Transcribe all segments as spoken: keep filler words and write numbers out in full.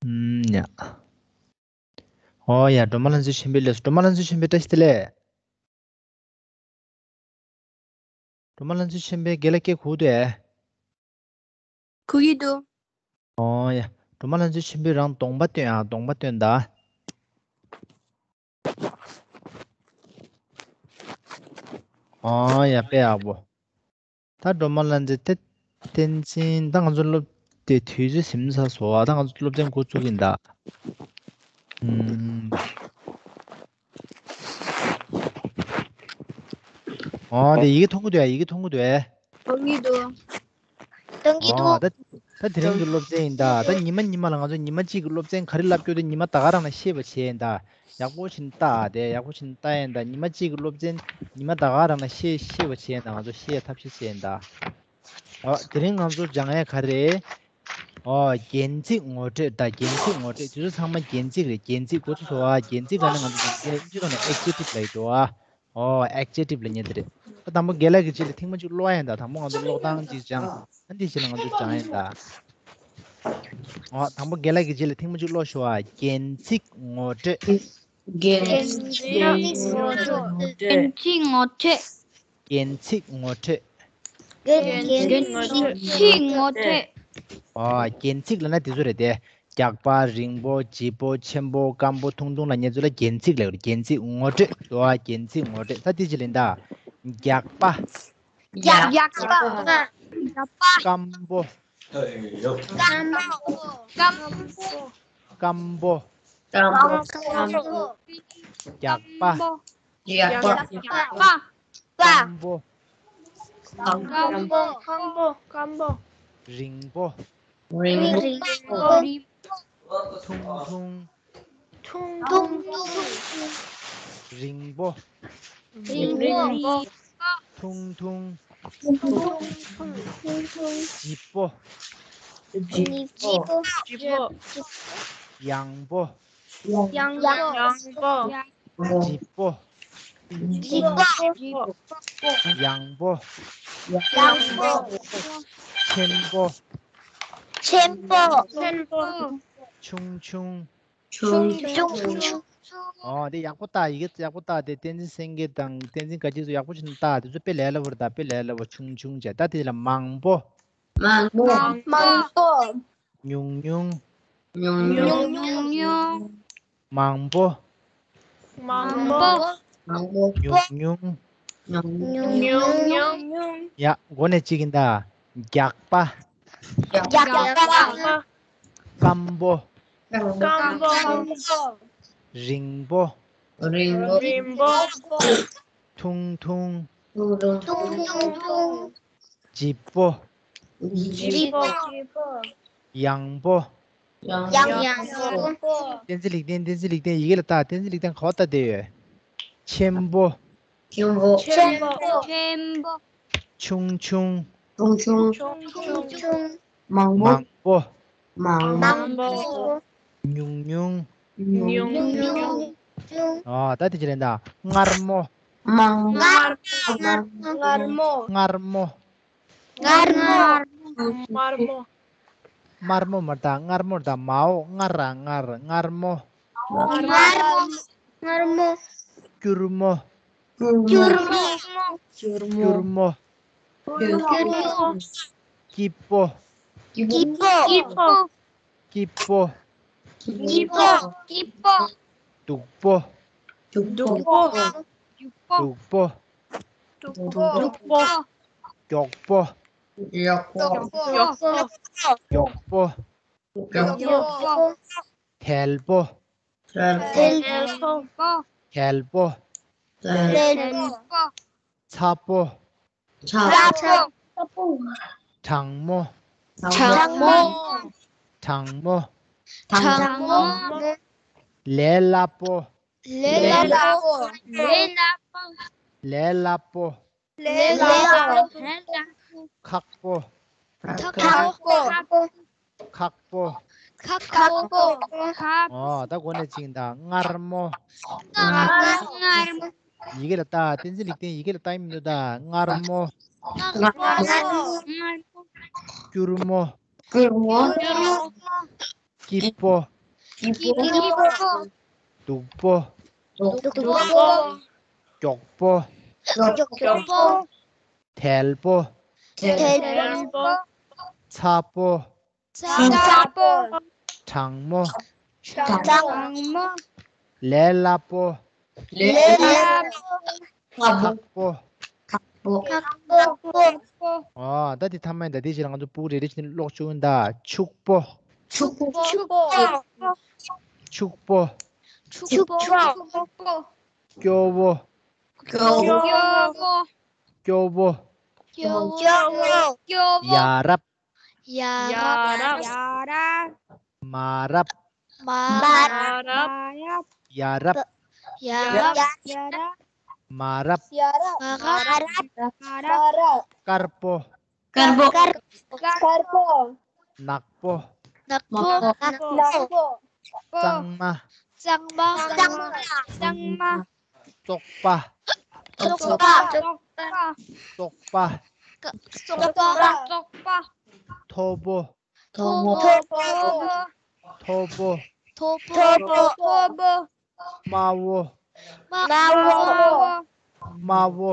ཨུམ། ཡ། ཨོ་ཡ། སྒྲོལ་མ་ལྷ་མཛེས་ཆེན་པོ་སླེབས་སོང་། སྒྲོལ་མ་ལྷ་མཛེས་ཆེན་པོ། བཀྲ་ཤིས་བདེ་ལེགས། སྒྲོལ་མ་ལྷ་མཛེས་ཆེན་པོ། རྒན་ལགས་སྐད་གོ་གི་འདུག་ཨེ། གོ་གི་འདུག་ཨོ་ཡ། སྒྲོལ་མ་ལྷ་མཛེས་ཆེན་པོ། རང་གདོང་པ་སྟོན་ཨ། གདོང་པ་སྟོན་ད། ཨོ་ཡ། དཔེ་ཡག་པོ། ད་སྒྲོལ་མ་ལྷ་མཛེས་དེ། བསྟན་འཛིན། ད་ང་ཚོ་སློབ་དེ་དུས་ཚོད་ཟིན་ཚར་སོང་ཨ། ད་ང་ཚོ་སློབ་ཚན་འགོ་བཙུགས་ཀྱི་ཡིན་ད། ཨུམ། ཨོ་དེ་ཡི་གེ་མཐོང་གི་འདུག་ཨ། ཡི་གེ་མཐོང་གི་འདུག་ཨ། མཐོང་གི་འདུག་མཐོང་གི་འདུག་ཨོ་ད། ད་དེ་རིང་གི་སློབ་ཚན་ཡིན་ད། ད་ཉི་མ་ཉི་མ་ལ་ང་ཚོ་ཉི་མ་གཅིག་གི་སློབ་ཚན་ག་རེ་བསླབ་རྒྱུ་དེ་ཉི་མ་ད་ག་རང་ལ་ཤེས་པ་བྱས་ཡིན་ད། ཡག་པོ་ཞིག་ལྟ་ཨ། དེ་ཡག་པོ་ཞིག་ལྟ་ཡིན་ད། ཉི་མ་གཅིག་གི་སློབ་ཚན་ཉི་མ་ད་ག་རང་ལ་ཤེས་ཤེས་པ་བྱས་ཡིན་ད། ང་ཚོ་ཤེས་ཐབས་ཤེས་བྱས་ཡིན་ད། ཨོ་དེ་རིང་ང་ཚོ་སྦྱང་ཡ་ག་རེ། ཨོ་རྒྱན་ཚིག་ངོ་སྤྲོད་ད། རྒྱན་ཚིག་ངོ་སྤྲོད། དེ་ཚོ་ཚང་མ་རྒྱན་ཚིག་རེད། རྒྱན་ཚིག་འགོ་ཚུགས་སོང་ཨ། རྒྱན་ཚིག་ལ་ནི་ང་ཚོ་ཨིན་ཇིའི་ཐོག་ནས་adjective ལབ་ཀྱི་འདུག་ཨ། ཨོ་adjective ལབ་མཁན་དེ་རེད། ད་དང་པོ་རྒན་ལགས་ཀྱི་རྗེས་ལ་ཐེངས་མ་གཅིག་ཀློག་ཡ་ཡིན་ད། དང་པོ་ང་ཚོ་ཀློག་སྟངས་གཅིག་སྦྱང་། ཨ་འདི་རྗེས་ལ་ང་ཚོ་སྦྱང་ཡ་ཡིན་ད། ཨོ་དང་པོ་རྒན་ལགས་ཀྱི་རྗེས་ལ་ཐེངས་མ་གཅིག་ཀློག་ཤོག་ཨ། རྒྱན་ཚིག་ངོ་སྤྲོད། རྒྱན་ཚིག་ངོ་སྤྲོད། རྒྱན་ཚིག་ངོ་སྤྲོད། རྒྱན་ཚིག་ངོ་སྤྲོད། རྒྱན་ཚིག་ངོ་སྤྲོད། ཨོ་རྒྱན་ཚིག་ལབ་ན་དེ་ཚོ་རེད་དེ། རྒྱགས་པ། རིང་པོ། ལྗིད་པོ། ཆེན་པོ། སྐམ་པོ། ཐུང་ཐུང་ལབ་མཁན་ཚོ་ལ་རྒྱན་ཚིག་ལབ་ཀྱི་རེད། རྒྱན་ཚིག་ངོ་སྤྲོད། ཨོ་རྒྱན་ཚིག་ངོ་སྤྲོད། ད་དེ་ཅི་ལེན་ད། རྒྱགས་པ། རྒྱགས་པ། རྒྱགས་པ། སྐམ་པོ། སྐམ་པོ། སྐམ་པོ། སྐམ་པོ། སྐམ་པོ། རྒྱགས་པ། རྒྱགས་པ། སྐམ་པོ། སྐམ་པོ། སྐམ་པོ། སྐམ་པོ། རིང་པོ། རིང་པོ། ཐུང་ཐུང་། ཐུང་ཐུང་། རིང་པོ། རིང་པོ། ཐུང་ཐུང་། ཐུང་ཐུང་། ལྗིད་པོ། ལྗིད་པོ། ཡང་པོ། ཡང་པོ། ལྗིད་པོ། ལྗིད་པོ། ཡང་པོ། ཡང་པོ། ཆེན་པོ། ཆེན་པོ། ཆེན་པོ། ཆུང་ཆུང་། ཆུང་ཆུང་། ཆུང་ཆུང་། ཨོ་དེ་ཡག་པོ་ལྟ། ཡི་གེ་ཡག་པོ་ལྟ། དེ་བསྟན་འཛིན་སེང་གེ་དང་བསྟན་འཛིན་དགའ་སྐྱིད་ཚོ་ཡག་པོ་ཞིག་ལྟ། དེ་ཚོ་དཔེ་ལས་སླ་པོ་རེད་ད། དཔེ་ལས་སླ་པོ། ཆུང་ཆུང་བྱས། ད་དེ་ལ་མང་པོ། མང་པོ། མང་པོ། ཉུང་ཉུང་། ཉུང་ཉུང་། ཉུང་ཉུང་། མང་པོ། མང་པོ། མང་པོ། ཉུང་ཉུང་། ཉུང་ཉུང་། ཉུང་ཉུང་། ཡ། འགོ་ནས་གཅིག་ཡིན་ད། རྒྱགས་པ། རྒྱགས་པ། སྐམ་པོ། སྐམ་པོ། རིང་པོ། རིང་པོ། ཐུང་ཐུང་། ཐུང་ཐུང་། ལྗིད་པོ། ལྗིད་པོ། ཡང་པོ། ཡང་པོ། བསྟན་འཛིན་ལེགས་ལྡན། བསྟན་འཛིན་ལེགས་ལྡན། ཡི་གེ་ལ་ལྟ། བསྟན་འཛིན་ལེགས་ལྡན་ག་པར་ལྟ་བསྡད་ཡོད། ཆེན་པོ། ཆེན་པོ། ཆེན་པོ། ཆེན་པོ། ཆུང་ཆུང་། ཆུང་ཆུང་། ཆུང་ཆུང་། མང་པོ། མང་པོ། མང་པོ། ཉུང་ཉུང་། ཉུང་ཉུང་། ཨ། ད་དེ་ཅི་ལེན་ད། མངར་མོ། མངར་མོ། མངར་མོ། མངར་མོ། མངར་མོ། མངར་མོ། དམར་མོ་མ་རེད་ད། མངར་མོ་རེད་ད། མའོ་མངར་ར་མངར། མངར་མོ། མངར་མོ། མངར་མོ། སྐྱུར་མོ། སྐྱུར་མོ། སྐྱུར་མོ། སྐྱུར་མོ། སྐྱུར་མོ། སྐྱིད་པོ། སྐྱིད་པོ། སྐྱིད་པོ། སྐྱིད་པོ། སྐྱིད་པོ། སྐྱིད་པོ། སྡུག་པོ། སྡུག་པོ། སྡུག་པོ། སྡུག་པོ། སྡུག་པོ། མགྱོགས་པོ། མགྱོགས་པོ། མགྱོགས་པོ། མགྱོགས་པོ། མགྱོགས་པོ། དལ་པོ། དལ་པོ། དལ་པོ། དལ་པོ། ཚ་པོ། ཚ་པོ། གྲང་མོ། གྲང་མོ། གྲང་མོ། གྲང་མོ། ལས་སླ་པོ། ལས་སླ་པོ། ལས་སླ་པོ། ལས་སླ་པོ། ལས་སླ་པོ། ཁག་པོ། ཁག་པོ། ཁག་པོ། ཁག་པོ། ཁག་པོ། ཨོ། ད་འགོ་ནས་ཅིག་ད། མངར་མོ། མངར་མོ། ཡི་གེ་ལ་ལྟ། བསྟན་འཛིན་ལེགས་ལྡན། ཡི་གེ་ལ་ལྟ་ཡིན་མི་འདུག་ད། མངར་མོ། མངར་མོ། སྐྱུར་མོ། སྐྱུར་མོ། སྐྱུར་མོ། སྐྱིད་པོ། སྐྱིད་པོ། སྡུག་པོ། སྡུག་པོ། མགྱོགས་པོ། མགྱོགས་པོ། དལ་པོ། དལ་པོ། ཚ་པོ། ཚ་པོ། གྲང་མོ། གྲང་མོ། ལས་སླ་པོ། ལས་སླ་པོ། ཁག་པོ། ཁག་པོ། ཁག་པོ། ཨ། ད་དེ་ཐ་མ་ཡིན་ད། དེ་རྗེས་ལ་ང་ཚོ་སྤུ་གུ་རེ་རེ་བྱས་ནས་ཀློག་བཅུག་ཡིན་ད། ཕྱུག་པོ། ཕྱུག་པོ། ཕྱུག་པོ། ཕྱུག་པོ། ཕྱུག་པོ། སྐྱོ་བོ། སྐྱོ་བོ། སྐྱོ་བོ། སྐྱོ་བོ། སྐྱོ་བོ། ཡ་རབས། ཡ་རབས། ཡ་རབས། མ་རབས། མ་རབས། ཡ་རབས། ཡ་རབས། ཡ་རབས། མ་རབས། མ་རབས། མ་རབས། དཀར་པོ། དཀར་པོ། དཀར་པོ། ནག་པོ། ནག་པོ། ནག་པོ། གཙང་མ། གཙང་མ། གཙང་མ། བཙོག་པ། བཙོག་པ། བཙོག་པ། བཙོག་པ། མཐོ་པོ། མཐོ་པོ། མཐོ་པོ། དམའ་བོ། དམའ་བོ། དམའ་བོ།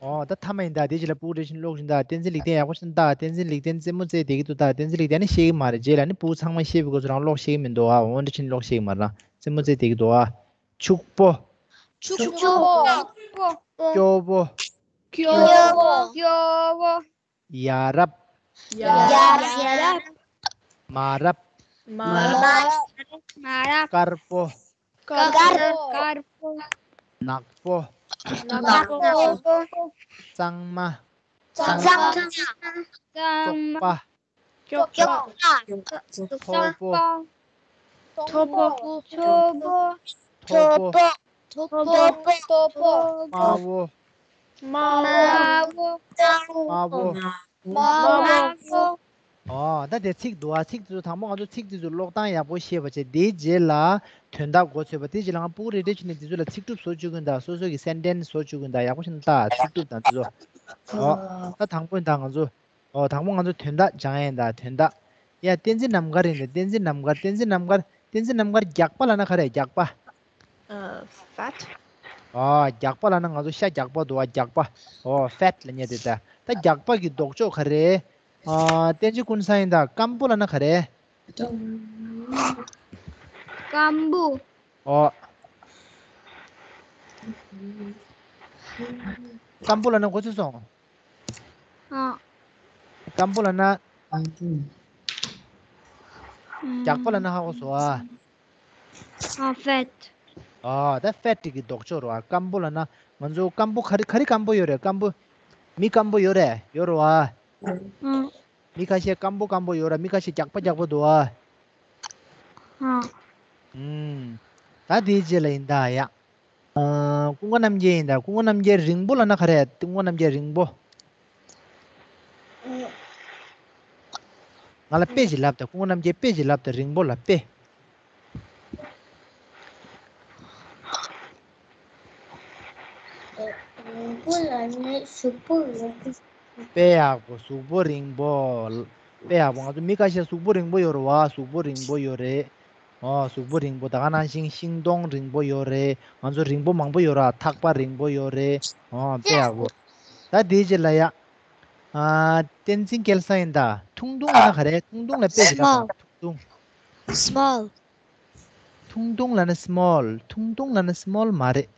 ཨོ། ད་ཐ་མ་ཡིན་ད། དེ་རྗེས་ལ་སྤུ་གུ་རེ་བཞིན་ཀློག་བཞིན་ད། བསྟན་འཛིན་ལེགས་ལྡན། ཡག་པོ་ཞིག་ད། བསྟན་འཛིན་ལེགས་ལྡན་རྩེད་མོ་རྩེ་བསྡད་ཀྱི་འདུག་ད། བསྟན་འཛིན་ལེགས་ལྡན་ནི་ཤེས་ཀྱི་མ་རེད། རྗེས་ལ་ནི་སྤུ་གུ་ཚང་མ་ཤེས་པའི་སྐོར་ཚོ་རང་ཀློག་ཤེས་ཀྱི་མི་འདུག་ཨ། འོ་འདྲ་ཕྱིན་ཀློག་ཤེས་ཀྱི་མ་རེད་ན། རྩེད་མོ་རྩེ་བསྡད་ཀྱི་འདུག་ཨ། ཕྱུག་པོ། ཕྱུག་པོ། སྐྱོ་བོ། སྐྱོ་བོ། སྐྱོ་བོ། ཡ་རབས། ཡ་རབས། མ་རབས། མ་རབས། དཀར་པོ། དཀར་པོ། ནག་པོ། ནག་པོ། གཙང་མ། གཙང་མ། བཙོག་པ། བཙོག་པ། མཐོ་པོ། མཐོ་པོ། མཐོ་པོ། མཐོ་པོ། མཐོ་པོ། དམའ་བོ། དམའ་བོ། དམའ་བོ། དམའ་བོ། ཨོ། ད་དེ་ཚིག་འདུག་ཨ། ཚིག་དེ་ཚོ་དང་པོ་ང་ཚོ་ཚིག་དེ་ཚོ་ཀློག་སྟངས་ཡག་པོ་ཤེས་པ་བྱས། དེའི་རྗེས་ལ་དོན་དག་མགོ་ཚོས་པ། དེའི་རྗེས་ལ་ང་སྤུ་གུ་རེ་རེ་བྱས་ནས་དེ་ཚོ་ལ་ཚིག་གྲུབ་བཟོ་བཅུག་གི་ཡིན་ད། སོ་སོ་གི་སེན་ཊེན་སི་བཟོ་བཅུག་གི་ཡིན་ད། ཡག་པོ་ཞིག་ལྟ། ཚིག་གྲུབ་དང་དེ་ཚོ། ཨོ། ད་དང་པོ་ཡིན་ད་ང་ཚོ། ཨོ། དང་པོ་ང་ཚོ་དོན་དག་སྦྱང་ཡ་ཡིན་ད། དོན་དག་ཡ། བསྟན་འཛིན་རྣམ་དཀར་ཡིན་ད། བསྟན་འཛིན་རྣམ་དཀར། བསྟན་འཛིན་རྣམ་དཀར། བསྟན་འཛིན་རྣམ་དཀར། རྒྱགས་པ་ལབ་ན་ག་རེ། རྒྱགས་པ། ཨ། ཕེཊ། ཨོ། རྒྱགས་པ་ལབ་ན་ང་ཚོ་ཤ་རྒྱགས་པ་འདུག་ཨ། རྒྱགས་པ། ཨོ། ཕེཊ་ལབ་མཁན་དེ་ད། ད་རྒྱགས་པ་གི་ལྡོག་ཕྱོགས་ག་རེ། ཨ། བསྟན་འཛིན་ཀུན་བཟང་ཡིན་ད། སྐམ་པོ་ལབ་ན་ག་རེ། སྐམ་པོ། ཨོ། སྐམ་པོ་ལབ་ན་གོ་ཚོད་སོང་། ཨ། སྐམ་པོ་ལབ་ན། རྒྱགས་པ་ལབ་ན་ཧ་གོ་སོང་ཨ། ཨ། ཕེཊ། ཨ། ད་ཕེཊ་གི་ལྡོག་ཕྱོགས་རེད་བ། སྐམ་པོ་ལབ་ན་ང་ཚོ་སྐམ་པོ་ག་རེ་ག་རེ་སྐམ་པོ་ཡོད་རེད། སྐམ་པོ། མི་སྐམ་པོ་ཡོད་རེད། ཡོད་རེད་བ། ཨ། མི་ཁ་ཤས་སྐམ་པོ་སྐམ་པོ་ཡོད་རེད། མི་ཁ་ཤས་རྒྱགས་པ་རྒྱགས་པ་འདུག་བ། ཨ། ཨུམ། ད་དེའི་རྗེས་ལ་ཡིན་ད་ཡ། ཨ། ཀུན་དགའ་རྣམ་རྒྱལ་ཡིན་ད། ཀུན་དགའ་རྣམ་རྒྱལ། རིང་པོ་ལབ་ན་ག་རེ། ཀུན་དགའ་རྣམ་རྒྱལ། རིང་པོ། ང་ལ་དཔེ་ཞིག་ལབ་དང་། ཀུན་དགའ་རྣམ་རྒྱལ་དཔེ་ཞིག་ལབ་དང་། རིང་པོ་ལ་དཔེ། རིང་པོ་ལབ་ན་གཟུགས་པོ་རིང་པོ། དཔེ་ཡག་པོ། གཟུགས་པོ་རིང་པོ། དཔེ་ཡག་པོ། ང་ཚོ་མི་ཁ་ཤས་གཟུགས་པོ་རིང་པོ་ཡོད་རེད་བ། གཟུགས་པོ་རིང་པོ་ཡོད་རེད། ཨོ། གཟུགས་པོ་རིང་པོ། ད་ག་ནང་བཞིན་ཤིང་སྡོང་རིང་པོ་ཡོད་རེད། ང་ཚོ་རིང་པོ་མང་པོ་ཡོད་ར། ཐག་པ་རིང་པོ་ཡོད་རེད། ཨོ། དཔེ་ཡག་པོ། ད་དེའི་རྗེས་ལ་ཡ། ཨ། བསྟན་འཛིན་སྐལ་བཟང་ཡིན་ད། ཐུང་ཐུང་ལབ་ན་ག་རེ། ཐུང་ཐུང་ལ་དཔེ་ཞིག་ལབ་དང་། ཐུང་ཐུང་། སི་མོལ། ཐུང་ཐུང་ལབ་ན་སི་མོལ། ཐུང་ཐུང་ལབ་ན་སི་མོལ་མ་རེད།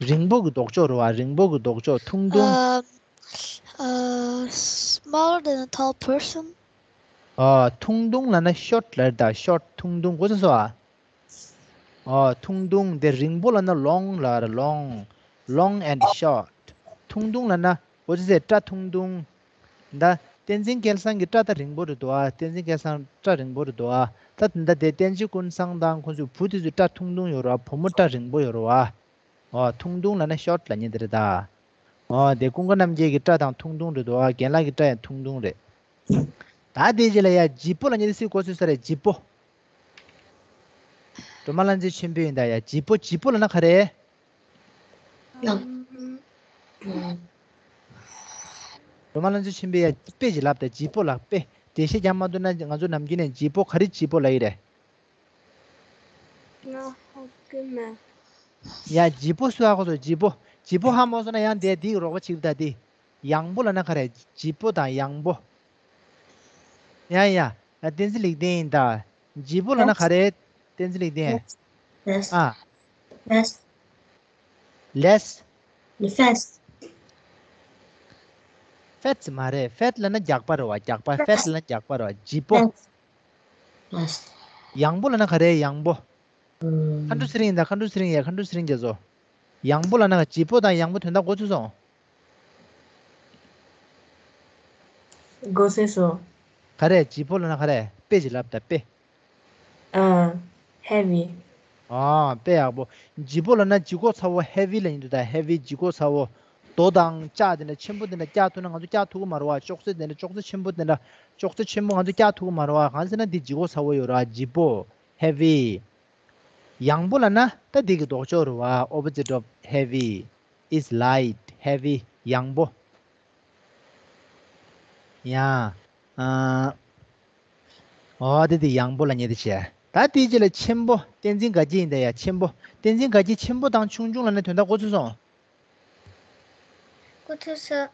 རིང་པོ་གི་ལྡོག་ཕྱོགས་རེད་བ། རིང་པོ་གི་ལྡོག་ཕྱོགས། ཐུང་ཐུང་། ཨ། ཨ། Smaller than a tall person. ཨ། ཐུང་ཐུང་ལབ་ན་ཤོར་ཊི་ལབ་རེད་ད། ཤོར་ཊི། ཐུང་ཐུང་། གོ་ཚོད་སོང་ཨ། ཨ། ཐུང་ཐུང་། དེ་རིང་པོ་ལབ་ན་ལོང་ལབ་རེད། ལོང་། Long and short. ཐུང་ཐུང་ལབ་ན་གོ་ཚོད་ཟེར། སྐྲ་ཐུང་ཐུང་། ད་བསྟན་འཛིན་སྐལ་བཟང་གི་སྐྲ་ད་རིང་པོ་རེད་འདུག་ཨ། བསྟན་འཛིན་སྐལ་བཟང་སྐྲ་རིང་པོ་རེད་འདུག་ཨ། ད་དེ་འདྲ་དེ་བསྟན་འཛིན་ཀུན་བཟང་དང་ཁོང་ཚོའི་བུ་དེ་ཚོའི་སྐྲ་ཐུང་ཐུང་ཡོད་རེད་བ། བུ་མོ་སྐྲ་རིང་པོ་ཡོད་རེད་བ། ཨོ། ཐུང་ཐུང་ལབ་ན་ཤོར་ཊི་ལབ་མཁན་དེ་རེད་ད། ཨོ། དེ་ཀུན་དགའ་རྣམ་རྒྱལ་གྱི་སྐྲ་དང་ཐུང་ཐུང་རེད་འདུག་ཨ། རྒན་ལགས་ཀྱི་སྐྲ་ཡང་ཐུང་ཐུང་རེད། ད་དེའི་རྗེས་ལ་ཡ། ལྗིད་པོ་ལབ་མཁན་དེ་སུས་གོ་ཚོད་ས་རེད། ལྗིད་པོ། སྒྲོལ་མ་ལྷ་མཛེས་ཆོས་འཕེལ་ཡིན་ད་ཡ། ལྗིད་པོ། ལྗིད་པོ་ལབ་ན་ག་རེ། ཨམ། སྒྲོལ་མ་ལྷ་མཛེས་ཆོས་འཕེལ་ཡ། དཔེ་ཞིག་ལབ་དང་། ལྗིད་པོ་ལ་དཔེ། འགྲེལ་བཤད་རྒྱག་མ་ཐུབ་ན་ང་ཚོ་ནམ་རྒྱུན་ནས་ལྗིད་པོ། ག་རེ་ལྗིད་པོ་ལབ་ཀྱི་རེད། ང་ཧ་གོ་མེད། ཡ་ལྗིད་པོ་སུ་ཧ་གོ་སོང་། ལྗིད་པོ། ལྗིད་པོ་ཧ་མ་གོ་སོང་ན་ཡང་དེ་དེའི་རོགས་པ་བྱེད་ཀྱི་ད་དེ། ཡང་པོ་ལབ་ན་ག་རེ། ལྗིད་པོ་དང་ཡང་པོ། ཡ་ཡ། ཡ་བསྟན་འཛིན་ལེགས་ལྡན་ཡིན་ད། ལྗིད་པོ་ལབ་ན་ག་རེ། བསྟན་འཛིན་ལེགས་ལྡན། ལེས། ཨ། ལེས། ལེས། ལེས། ལེས། ཕེད་མ་རེད། ཕེད་ལབ་ན་རྒྱགས་པ་རེད་བ། རྒྱགས་པ། ཕེད་ལབ་ན་རྒྱགས་པ་རེད་བ། ལྗིད་པོ། ལེས། ལེས། ཡང་པོ་ལབ་ན་ག་རེ། ཡང་པོ། ཨུམ། མཁའ་འགྲོ་ཚེ་རིང་ཡིན་ད། མཁའ་འགྲོ་ཚེ་རིང་ཡ། མཁའ་འགྲོ་ཚེ་རིང་རྒྱ་མཚོ། ཡང་པོ་ལབ་ན་ལྗིད་པོ་དང་ཡང་པོ་དོན་དག་གོ་ཚོད་སོང་། གོ་ཚོད་སོང་། ག་རེ། ལྗིད་པོ་ལབ་ན་ག་རེ། དཔེ་ཅིག་ལབ་ད། དཔེ། ཨ། ཧེ་བི། ཨ། དཔེ་ཡག་པོ། ལྗིད་པོ་ལབ་ན་ལྗིད་ཁོག་ཚ་བོ། ཧེ་བི་ལབ་ཡིན་འདུག་ད། ཧེ་བི། ལྗིད་ཁོག་ཚ་བོ། རྡོ་དང་ལྕགས་དེ་འདྲ་ཆེན་པོ་དེ་འདྲ་བཀྱག་ཐུབ་ན་ང་ཚོ་བཀྱག་ཐུབ་ཀྱི་མ་རེད་བ། ཅོག་ཙེ་དེ་འདྲ། ཅོག་ཙེ་ཆེན་པོ་དེ་འདྲ། ཅོག་ཙེ་ཆེན་པོ་ང་ཚོ་བཀྱག་ཐུབ་ཀྱི་མ་རེད་བ། གང་ཟེར་ན་འདི་ལྗིད་ཁོག་ཚ་བོ་ཡོད་རེད་བ། ལྗིད་པོ། ཧེ་བི། ཡང་པོ་ལབ་ན་ད་འདི་གི་ལྡོག་ཕྱོགས་རེད་བ། Opposite of heavy is light. ཧེ་བི། ཡང་པོ། ཡ། ཨ། འོ་དེ་དེ་ཡང་པོ་ལབ་མཁན་དེ་བྱས། ད་དེའི་རྗེས་ལ་ཆེན་པོ། བསྟན་འཛིན་དགའ་སྐྱིད་ཡིན་ད་ཡ། ཆེན་པོ། བསྟན་འཛིན་དགའ་སྐྱིད། ཆེན་པོ་དང་ཆུང་ཆུང་ལབ་ན་དོན་དག་གོ་ཚོད་སོང་། གོ་ཚོད་སོང་།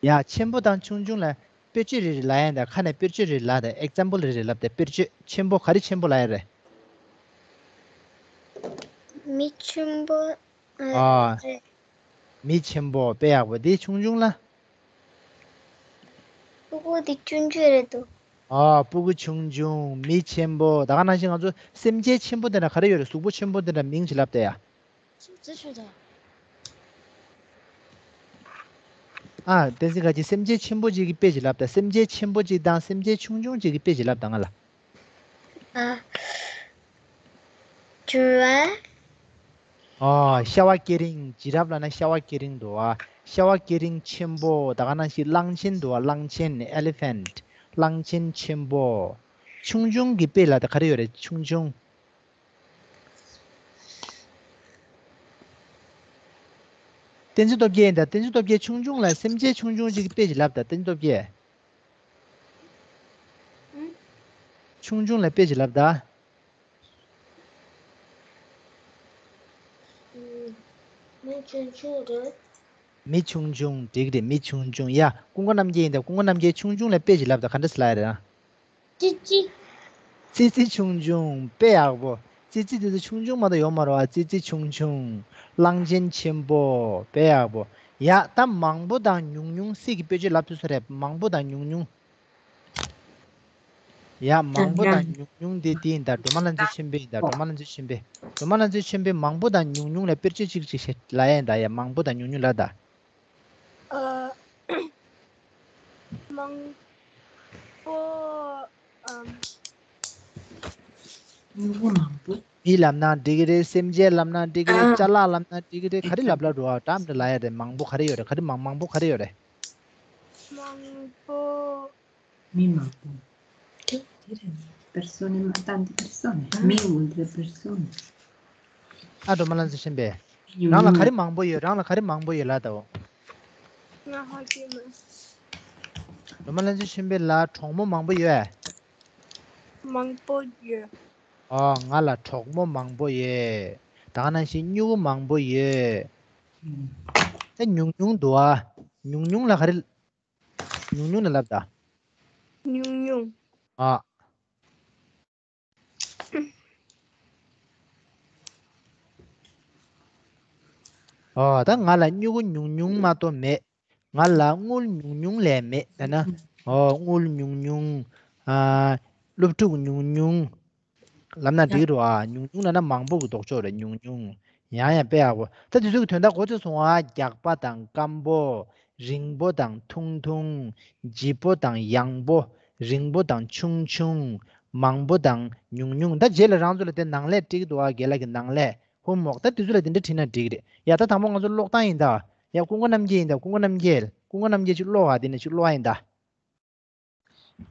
ཡ། ཆེན་པོ་དང་ཆུང་ཆུང་ལ་དཔེར་བརྗོད་རེ་རེ་ལབ་ཡ་ཡིན་ད། ཁ་ནས་དཔེར་བརྗོད་རེ་རེ་ལབ་དང་། ཨེག་ཛམ་པལ་རེ་རེ་ལབ་དང་། དཔེར་བརྗོད། ཆེན་པོ། ག་རེ་ཆེན་པོ་ལབ་ཡ་རེད། མི་ཆེན་པོ། ཨ། ཨ། རེད། མི་ཆེན་པོ། དཔེ་ཡག་པོ། དེ་ཆུང་ཆུང་ལ། སྤུ་གུ་དེ་ཆུང་ཆུང་རེད་འདུག་ཨ། སྤུ་གུ་ཆུང་ཆུང་། མི་ཆེན་པོ། ད་ག་ནང་བཞིན་ང་ཚོ་སེམས་ཅན་ཆེན་པོ་དེ་འདྲ་ག་རེ་ཡོད་རེད། གཟུགས་པོ་ཆེན་པོ་དེ་འདྲ་མིང་ཞིག་ལབ་དང་ཡ། གཟུགས་པོ་ཆེན་པོ། ཨ། བསྟན་འཛིན་དགའ་སྐྱིད། སེམས་ཅན་ཆེན་པོ་ཅིག་གི་དཔེ་ཞིག་ལབ་དང་། སེམས་ཅན་ཆེན་པོ་ཅིག་དང་སེམས་ཅན་ཆུང་ཆུང་ཅིག་གི་དཔེ་ཞིག་ལབ་དང་། ང་ལ། ཨ། ཇི་རབ། ཨ། ཤ་བ་ཀེ་རིང་། ཇི་རབ་ལབ་ན་ཤ་བ་ཀེ་རིང་འདུག་བ། ཤ་བ་ཀེ་རིང་ཆེན་པོ། ད་ག་ནང་བཞིན་གླང་ཆེན་འདུག་བ། གླང་ཆེན། Elephant. གླང་ཆེན་ཆེན་པོ། ཆུང་ཆུང་གི་དཔེ་ལ་ད་ག་རེ་ཡོད་རེད། ཆུང་ཆུང་། བསྟན་འཛིན་སྟོབས་རྒྱལ་ཡིན་ད། བསྟན་འཛིན་སྟོབས་རྒྱལ། ཆུང་ཆུང་ལ། སེམས་ཅན་ཆུང་ཆུང་ཅིག་གི་དཔེ་ཅིག་ལབ་དང་། བསྟན་འཛིན་སྟོབས་རྒྱལ། ཨང་། ཆུང་ཆུང་ལ་དཔེ་ཅིག་ལབ་དང་། ཨང་། མི་ཆུང་ཆུང་རེད། མི་ཆུང་ཆུང་། འགྲིག་རེད། མི་ཆུང་ཆུང་། ཡ། ཀུན་དགའ་རྣམ་རྒྱལ་ཡིན་ད། ཀུན་དགའ་རྣམ་རྒྱལ། ཆུང་ཆུང་ལ་དཔེ་ཅིག་ལབ་དང་། ག་འདྲ་ཟེར་ལབ་ཡ་རེད། ཙི་ཙི། ཙི་ཙི་ཆུང་ཆུང་། དཔེ་ཡག་པོ། ཙི་ཙི་དེ་ཚོ་ཆུང་ཆུང་མ་གཏོགས་ཡོད་མ་རེད་བ། ཙི་ཙི་ཆུང་ཆུང་། གླང་ཆེན་ཆེན་པོ། དཔེ་ཡག་པོ། ཡ། ད་མང་པོ་དང་ཉུང་ཉུང་སྲིད་ཀྱི་དཔེ་བརྗོད་ལབ་ཐུབ་ས་རེད། མང་པོ་དང་ཉུང་ཉུང་། ཡ། མང་པོ་དང་ཉུང་ཉུང་དེ་དེ་ཡིན་ད། སྒྲོལ་མ་ལྷ་མཛེས་ཆོས་འཕེལ་ཡིན་ད། སྒྲོལ་མ་ལྷ་མཛེས་ཆོས་འཕེལ། སྒྲོལ་མ་ལྷ་མཛེས་ཆོས་འཕེལ། མང་པོ་དང་ཉུང་ཉུང་ལ་དཔེར་བརྗོད་ཅིག་ཅིག་བྱེད་ལབ་ཡ་ཡིན་ད། ཡ། མང་པོ་དང་ཉུང་ཉུང་ལབ་ད། ཨ། མང་པོ། ཨམ། མང་པོ། མང་པོ། མི་ལབ་ན་འགྲིག་གི་རེད། སེམས་ཅན་ལབ་ན་འགྲིག་གི་རེད། ཨ། ཅ་ལག་ལབ་ན་འགྲིག་གི་རེད། ག་རེ་ལབ་ལབ་འགྲོ་བ། འདྲ་མི་འདྲ་ལབ་ཡ་རེད། མང་པོ་ག་རེ་ཡོད་རེད། ག་རེ། མང་མང་པོ་ག་རེ་ཡོད་རེད། མང་པོ། མི་མང་པོ། དེ་དེ་རེད། པེར་སོ་ནེ་མ་ཏན་ཏི་པེར་སོ་ནེ། མི་འོ་དེ་པེར་སོ་ནེ། ཨ། སྒྲོལ་མ་ལྷ་མཛེས་ཆོས་འཕེལ། རང་ལ་ག་རེ་མང་པོ་ཡོད། རང་ལ་ག་རེ་མང་པོ་ཡོད་ལབ་དང་། ང་ཧ་གོ་མེད། སྒྲོལ་མ་ལྷ་མཛེས་ཆོས་འཕེལ་ལ་གྲོགས་མོ་མང་པོ་ཡོད། མང་པོ་ཡོད། ཨོ། ང་ལ་གྲོགས་མོ་མང་པོ་ཡོད། ད་ག་ནང་བཞིན་སྨྱུ་གུ་མང་པོ་ཡོད། ད་ཉུང་ཉུང་འདུག་ཨ། ཉུང་ཉུང་ལ་ག་རེ། ཉུང་ཉུང་ལ་ལབ་ད། ཉུང་ཉུང་། ཨ། ཨོ། ད་ང་ལ་སྨྱུ་གུ་ཉུང་ཉུང་མ་གཏོགས་མེད། ང་ལ་དངུལ་ཉུང་ཉུང་ལས་མེད་ཟེར་ན། ཨོ། དངུལ་ཉུང་ཉུང་། ཨ། སློབ་ཕྲུག་ཉུང་ཉུང་། ལབ་ན་འགྲིག་རེད་བ། ཉུང་ཉུང་ལབ་ན་མང་པོ་གི་ལྡོག་ཕྱོགས་རེད། ཉུང་ཉུང་། ཡང་ཡང་དཔེ་ཡག་པོ། ད་དེ་ཚོ་གི་དོན་དག་གོ་ཚོད་སོང་ཨ། རྒྱགས་པ་དང་སྐམ་པོ། རིང་པོ་དང་ཐུང་ཐུང་། ལྗིད་པོ་དང་ཡང་པོ། རིང་པོ་དང་ཆུང་ཆུང་། མང་པོ་དང་ཉུང་ཉུང་། ད་རྗེས་ལ་རང་ཚོ་ལ་དེ་ནང་ལས་འགྲིག་འདུག་ཨ། རྒན་ལགས་ཀྱི་ནང་ལས། ཧོམ་ཝོག་ད་དེ་ཚོ་ལ་དེ་འདྲ་བྲིས་ན་འགྲིག་རེད། ཡ། ད་དང་པོ་ང་ཚོ་ཀློག་སྟངས་ཡིན་ད། ཡ། ཀུན་དགའ་རྣམ་རྒྱལ་ཡིན་ད། ཀུན་དགའ་རྣམ་རྒྱལ། ཀུན་དགའ་རྣམ་རྒྱལ་ཅིག་ཀློག་ཨ། དེ་ནས་ཅིག་ཀློག་ཨ་ཡིན་ད།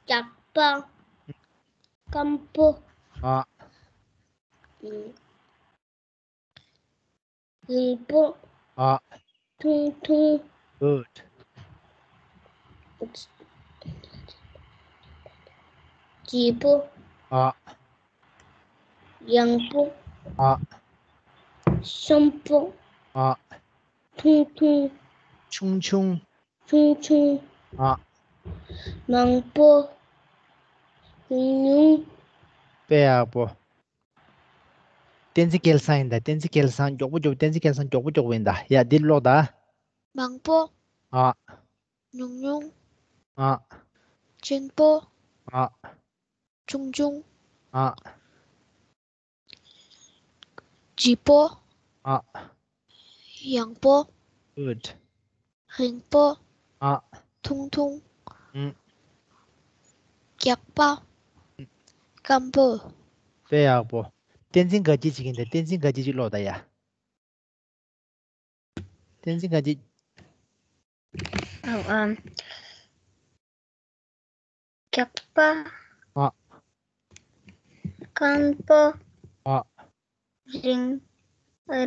རྒྱགས་པ། སྐམ་པོ། ཨ། ཨུ། རིང་པོ། ཨ། ཐུང་ཐུང་། Good. སྐྱིད་པོ། ཨ། ཡང་པོ། ཨ། སོམ་པོ། ཨ། ཐུང་ཐུང་། ཆུང་ཆུང་། ཆུང་ཆུང་། ཨ། མང་པོ། ཉུང་ཉུང་། དཔེ་ཡག་པོ། བསྟན་འཛིན་སྐལ་བཟང་ཡིན་ད། བསྟན་འཛིན་སྐལ་བཟང་མགྱོགས་པོ་མགྱོགས་པོ། བསྟན་འཛིན་སྐལ་བཟང་མགྱོགས་པོ་མགྱོགས་པོ་ཡིན་ད། ཡ་འདི་ཀློག་ད། མང་པོ། ཨ། ཉུང་ཉུང་། ཨ། ཆེན་པོ། ཨ། ཆུང་ཆུང་། ཨ། ལྗིད་པོ། ཨ། ཡང་པོ། Good. རིང་པོ། ཨ། ཐུང་ཐུང་། ཨུམ། རྒྱགས་པ། སྐམ་པོ། དཔེ་ཡག་པོ། བསྟན་འཛིན་དགའ་སྐྱིད་ཅིག་ཡིན་ད། བསྟན་འཛིན་དགའ་སྐྱིད་ཅིག་ཀློག་ད་ཡ། བསྟན་འཛིན་དགའ་སྐྱིད། ཨ། ཨ། རྒྱགས་པ། ཨ། སྐམ་པོ། ཨ། རིང་།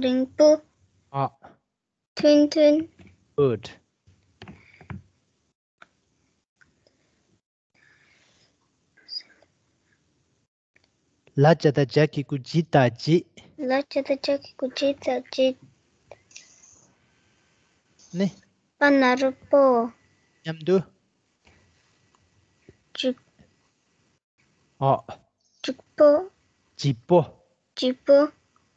རིང་པོ། ཨ། ཐུང་ཐུང་། Good. ལ་ཇ་བཏགས་ལྗ་གི་གུ་ལྗིད་ད་ལྗིད། ལ་ཇ་བཏགས་ལྗ་གི་གུ་ལྗི་ད་ལྗིད། ནི། པ་ན་རོ་པོ། མཉམ་དུ། ལྗིད། ཨོ། ལྗིད་པོ། ལྗིད་པོ། ལྗིད་པོ།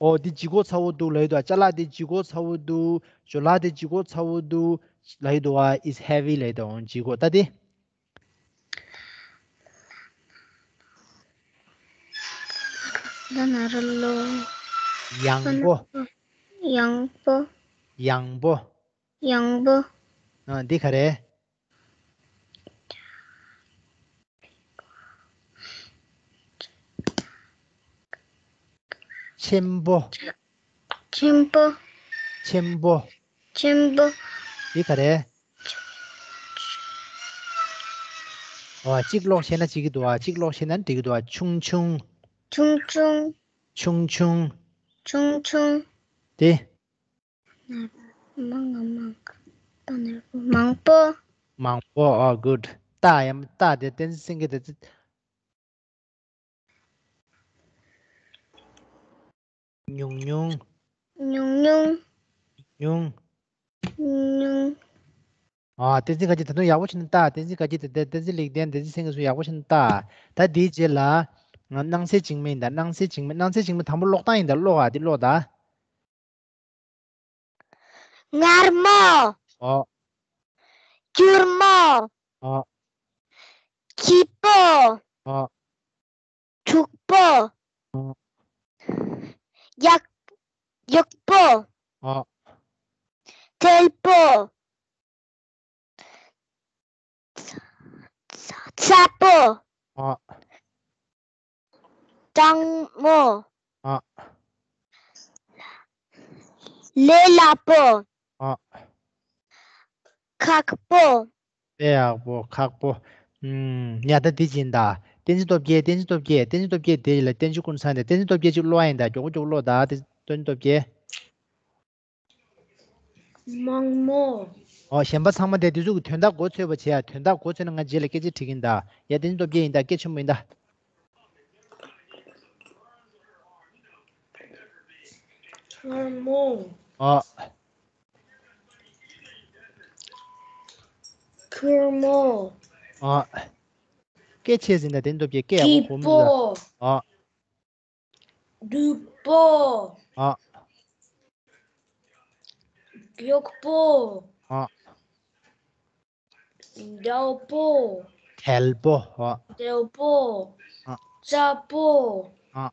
ཨོ་འདི་ལྗིད་ཁོག་ཚ་བོ་འདུག་ལབ་ཡོད་དོ། ཅ་ལག་འདི་ལྗིད་ཁོག་ཚ་བོ་འདུག་ཞོ་ལག་འདི་ལྗིད་ཁོག་ཚ་བོ་འདུག་ལབ་ཡོད་དོ། It's heavy ལབ་ཡོད་དོ། ལྗིད་ཁོག་ད་འདི། ད་ན་རོ་ལོ། ཡང་པོ། ཡང་པོ། ཡང་པོ། ཡང་པོ། ཨ། འདི་ག་རེ། ཆེན་པོ། ཆེན་པོ། ཆེན་པོ། ཆེན་པོ། འདི་ག་རེ། ཨོ། གཅིག་ཀློག་ཤེས་ན་འགྲིག་གི་འདུག་ཨ། གཅིག་ཀློག་ཤེས་ན་འགྲིག་གི་འདུག་ཨ། ཆུང་ཆུང་། ཆུང་ཆུང་། ཆུང་ཆུང་། ཆུང་ཆུང་། དེ། མང་མང་། མང་པོ། མང་པོ། ཨོ། Good. ཏ་ཡ་མ་ཏ་དེ་བསྟན་འཛིན་སེང་གེ་དེ། ཉུང་ཉུང་། ཉུང་ཉུང་། ཉུང་། ཉུང་། ཨ། བསྟན་འཛིན་དགའ་སྐྱིད་ད་དུང་ཡག་པོ་བྱས་ནས་ལྟ། བསྟན་འཛིན་དགའ་སྐྱིད་དེ་དེ་བསྟན་འཛིན་ལེགས་ལྡན། བསྟན་འཛིན་སེང་གེ་སུ་ཡག་པོ་བྱས་ནས་ལྟ། ད་དེའི་རྗེས་ལ། སྣང་གསལ་འཇིགས་མེད་ཡིན་ད། སྣང་གསལ་འཇིགས་མེད། སྣང་གསལ་འཇིགས་མེད་དང་པོ་ཀློག་སྟངས་ཡིན་ད། ཀློག་ཨ། འདི་ཀློག་ད། མངར་མོ། ཨོ། སྐྱུར་མོ། ཨོ། སྐྱིད་པོ། ཨོ། ཕྱུག་པོ། ཨོ། ཡག་ཡག་པོ། ཨོ། དལ་པོ། ཚ་པོ། ཨོ། གྲང་མོ། ཨོ། ལས་སླ་པོ། ཨོ། ཁག་པོ། དཔེ་ཡག་པོ། ཁག་པོ། ཨུམ། ཡ་ད་འདི་བྱིན་ད། བསྟན་འཛིན་སྟོབས་རྒྱལ། བསྟན་འཛིན་སྟོབས་རྒྱལ། བསྟན་འཛིན་སྟོབས་རྒྱལ་དེ་ལ་བསྟན་འཛིན་ཀུན་བཟང་དེ། བསྟན་འཛིན་སྟོབས་རྒྱལ་ཅིག་ཀློག་ཡིན་ད། མགྱོགས་པོ་མགྱོགས་པོ་ཀློག་ད། དེ་བསྟན་འཛིན་སྟོབས་རྒྱལ། མང་མོ། ཨོ། གཞན་པ་ཚང་མ་དེ་དེ་ཚོ་གི་དོན་དག་མགོ་ཚོས་པ་བྱེད་ཡ། དོན་དག་མགོ་ཚོས་ན་ང་རྗེས་ལ་སྐད་ཆ་དྲི་གིན་ད། ཡ་བསྟན་འཛིན་སྟོབས་རྒྱལ་ཡིན་ད། སྐད་ཆེན་པོ་ཡིན་ད། མངར་མོ། ཨོ། ཁེར་མོ། ཨོ། སྐད་ཆེ་ཟིན་ད། བསྟན་འཛིན་སྟོབས་རྒྱལ་སྐད་ཡག་པོ་སྐྱིད་གོ་མི་འདུག་ད། པོ། ཨོ། སྡུག་པོ། ཨོ། མགྱོགས་པོ། ཨོ། འདྲོག་པོ། དལ་པོ། ཨོ། དལ་པོ། ཨོ། ཚ་པོ། ཨོ།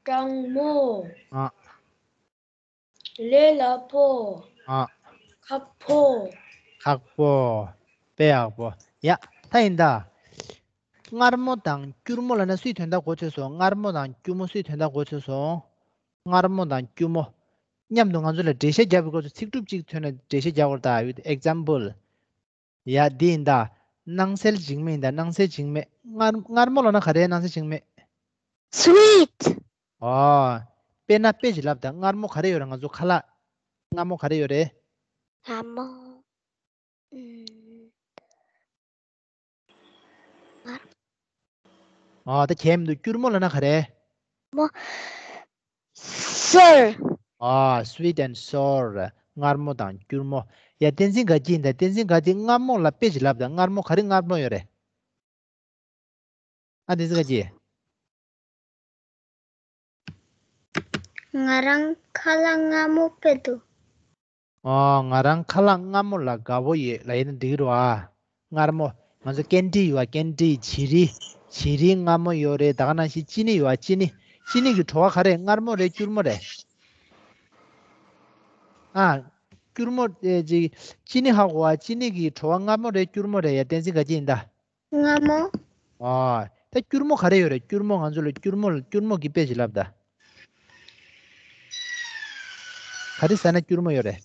གྲང་མོ། ཨོ། ལས་སླ་པོ། ཨོ། ཁག་པོ། ཁག་པོ། དཔེ་ཡག་པོ། ཡ། ད་ཡིན་ད། མངར་མོ་དང་སྐྱུར་མོ་ལབ་ན་སུའི་དོན་དག་མགོ་ཚོས་སོང་། མངར་མོ་དང་སྐྱུར་མོ་སུའི་དོན་དག་མགོ་ཚོས་སོང་། མངར་མོ་དང་སྐྱུར་མོ། མཉམ་དུ་ང་ཚོ་ལ་འགྲེལ་བཤད་རྒྱག་པའི་སྐབས་སུ་ཚིག་གྲུབ་གཅིག་ཐོན་ན་འགྲེལ་བཤད་རྒྱག་དགོས་རེད་ད། Example. ཡ་འདི་ཡིན་ད། སྣང་གསལ་འཇིགས་མེད་ཡིན་ད། སྣང་གསལ་འཇིགས་མེད། མངར་མངར་མོ་ལབ་ན་ག་རེ་སྣང་གསལ་འཇིགས་མེད། Sweet. ཨོ། དཔེར་ན་དཔེ་ཅིག་ལབ་ད། མངར་མོ་ག་རེ་ཡོད་རེད། ང་ཚོ་ཁ་ལག་མངར་མོ་ག་རེ་ཡོད་རེད། ལྷ་མོ། ཨུམ། ཨ། ད་གས་མི་འདུག་སྐྱུར་མོ་ལབ་ན་ག་རེ། མོ། སོར། ཨ། sweet and sour། མངར་མོ་དང་སྐྱུར་མོ། ཡ། བསྟན་འཛིན་དགའ་སྐྱིད་ཡིན་ད། བསྟན་འཛིན་དགའ་སྐྱིད། མངར་མོ་ལ་དཔེ་ཞིག་ལབ་དང་། མངར་མོ། ག་རེ་མངར་མོ་ཡོད་རེད། ཨ། བསྟན་འཛིན་དགའ་སྐྱིད། ང་རང་ཁ་ལག་མངར་མོ་དཔེ་འདུག་ཨོ། ང་རང་ཁ་ལག་མངར་མོ་ལ་དགའ་པོ་ཡོད་ལབ་ཡིན་ན་འགྲིག་གི་རེད་བ། མངར་མོ། ང་ཚོ་ཀན་ཌི་ཡོད་བ། ཀན་ཌི། བྱི་རིལ། བྱི་རིལ་མངར་མོ་ཡོད་རེད། ད་ག་ནང་བཞིན་ཅི་ནི་ཡོད་བ། ཅི་ནི། ཅི་ནི་གི་བྲོ་བ་ག་རེ། མངར་མོ་རེད། སྐྱུར་མོ་རེད། ཨ། སྐྱུར་མོ། ཨེ། ཅི། ཅི་ནི་ཧ་གོ་བ། ཅི་ནི་གི་བྲོ་བ་མངར་མོ་རེད། སྐྱུར་མོ་རེད། ཡ། བསྟན་འཛིན་དགའ་སྐྱིད་ཡིན་ད། མངར་མོ། ཨ། ད་སྐྱུར་མོ་ག་རེ་ཡོད་རེད། སྐྱུར་མོ། ང་ཚོ་ལ་སྐྱུར་མོ། སྐྱུར་མོ་གི་དཔེ་ཞིག་ལབ་ད། ག་རེ་ཟ་ན་སྐྱུར་མོ་ཡོད་རེད།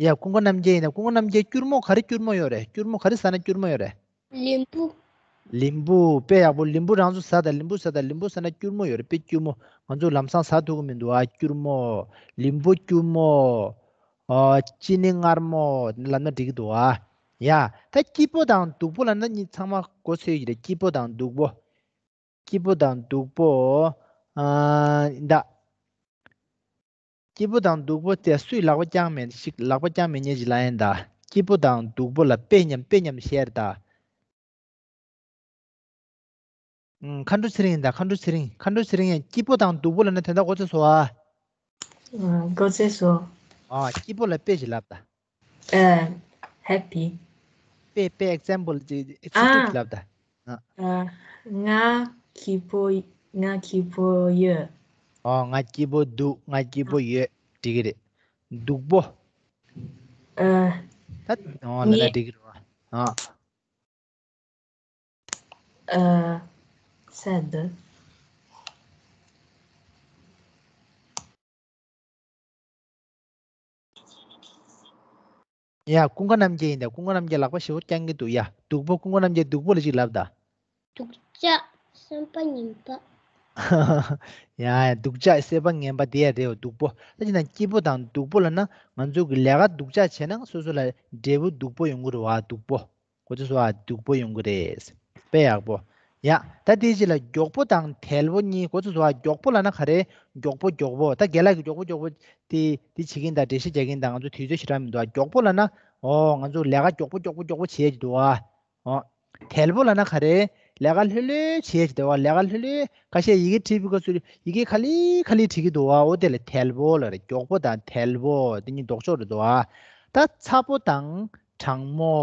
ཡ། ཀུན་དགའ་རྣམ་རྒྱལ་ཡིན་ན། ཀུན་དགའ་རྣམ་རྒྱལ། སྐྱུར་མོ་ག་རེ། སྐྱུར་མོ་ཡོད་རེད། སྐྱུར་མོ་ག་རེ་ཟ་ན་སྐྱུར་མོ་ཡོད་རེད། ལིམ་བུ། ལིམ་བུ། དཔེ་ཡག་པོ། ལིམ་བུ་རང་ཚོ་ཟ་ད། ལིམ་བུ་ཟ་ད། ལིམ་བུ་ཟ་ན་སྐྱུར་མོ་ཡོད་རེད། དཔེ་སྐྱུར་མོ། ང་ཚོ་ལམ་སང་ཟ་ཐུབ་ཀྱི་མི་འདུག་ཨ། སྐྱུར་མོ། ལིམ་བུ། སྐྱུར་མོ། ཨ། ཅི་ནི། མངར་མོ་ལབ་ན་འགྲིག་གི་འདུག་ཨ། ཡ། ད་སྐྱིད་པོ་དང་སྡུག་པོ་ལབ་ན་གཉིས་ཚང་མ་གོ་ཚོད་ཀྱི་རེད། སྐྱིད་པོ་དང་སྡུག་པོ། སྐྱིད་པོ་དང་སྡུག་པོ། ཨ། ད། སྐྱིད་པོ་དང་སྡུག་པོ་དེ་སུས་ལག་པ་བརྐྱངས་མེད་ཞིག་ལག་པ་བརྐྱངས་མེད་མཁན་ཞིག་ལབ་ཡིན་ད། སྐྱིད་པོ་དང་སྡུག་པོ་ལ་དཔེ་མཉམ། དཔེ་མཉམ་བཤད་ད། ཨུམ། མཁའ་འགྲོ་ཚེ་རིང་ཡིན་ད། མཁའ་འགྲོ་ཚེ་རིང་། མཁའ་འགྲོ་ཚེ་རིང་ཡང་སྐྱིད་པོ་དང་སྡུག་པོ་ལབ་ན་དོན་དག་གོ་ཚོད་སོང་ཨ། ཨ། གོ་ཚོད་སོང་། ཨ། སྐྱིད་པོ་ལ་དཔེ་ཞིག་ལབ་ད། ཨ། ཧེ་པི། དཔེ། དཔེ། ཨེག་ཛམ་པལ་ཅིག། ཨ། ཨེག་ཛམ་པལ་ལབ་ད། ཨ། ཨ། ང་སྐྱིད་པོ། ང་སྐྱིད་པོ་ཡོད། ཨོ། ང་སྐྱིད་པོ་འདུག་ང་སྐྱིད་པོ་ཡོད། འགྲིག་གི་རེད། སྡུག་པོ། ཨ། ད། ཨོ། ལབ་ན་ངས། འགྲིག་གི་རེད་བ། ཨ། ཨ། སེད། ཡ། ཀུན་དགའ་རྣམ་རྒྱལ་ཡིན་ད། ཀུན་དགའ་རྣམ་རྒྱལ་ལག་པ་ཞེ་པོ་བརྐྱང་གི་འདུག་ཡ། སྡུག་པོ། ཀུན་དགའ་རྣམ་རྒྱལ་སྡུག་པོ་ལ་ཅིག་ལབ་ད། སྡུག་ཅག་སེམས་པ་ངན་པ། ཡ་ཡ། སྡུག་ཅག་སེམས་པ་ངན་པ་དེ་ཡ་རེད་བ། སྡུག་པོ། ད་ཅི་ན་སྐྱིད་པོ་དང་སྡུག་པོ་ལབ་ན་ང་ཚོ་གི་ལས་ཀ་སྡུག་ཅག་བྱས་ན་སོ་སོ་ལ་འབྲས་བུ་སྡུག་པོ་ཡོང་གི་རེད་བ། སྡུག་པོ། གོ་ཚོད་སོང་ཨ། སྡུག་པོ་ཡོང་གི་རེད། དཔེ་ཡག་པོ། ཡ། ད་དེའི་རྗེས་ལ་མགྱོགས་པོ་དང་དལ་པོ་གཉིས། གོ་ཚོད་སོང་ཨ། མགྱོགས་པོ་ལབ་ན་ག་རེ། མགྱོགས་པོ། མགྱོགས་པོ། ད་རྒན་ལགས་ཀྱིས་མགྱོགས་པོ་མགྱོགས་པོ་དེ་དེ་བྱེད་ཀྱིན་ད། འགྲེལ་བཤད་རྒྱག་གིན་ད། ང་ཚོ་དུས་ཚོད་ཞེ་དྲག་མི་འདུག་ཨ། མགྱོགས་པོ་ལབ་ན། ཨོ། ང་ཚོ་ལས་ཀ་མགྱོགས་པོ་མགྱོགས་པོ་མགྱོགས་པོ་བྱེད་ཀྱི་འདུག་ཨ། ཨོ། དལ་པོ་ལབ་ན་ག་རེ། ལས་ཀ་ལྷོད་ལྷོད་བྱེད་ཀྱི་འདུག་ཨ། ལས་ཀ་ལྷོད་ལྷོད། ཁ་ཤས་ཡི་གེ་བྲིས་པའི་སྐབས་སུ་ཡི་གེ་ཁ་ལི་ཁ་ལི་བྲིས་ཀྱི་འདུག་ཨ། ཨོ། དེ་ལ་དལ་པོ་ལབ་རེད། མགྱོགས་པོ་དང་དལ་པོ་དེ་གཉིས་ལྡོག་ཕྱོགས་རེད་འདུག་ཨ། ད་ཚ་པོ་དང་གྲང་མོ།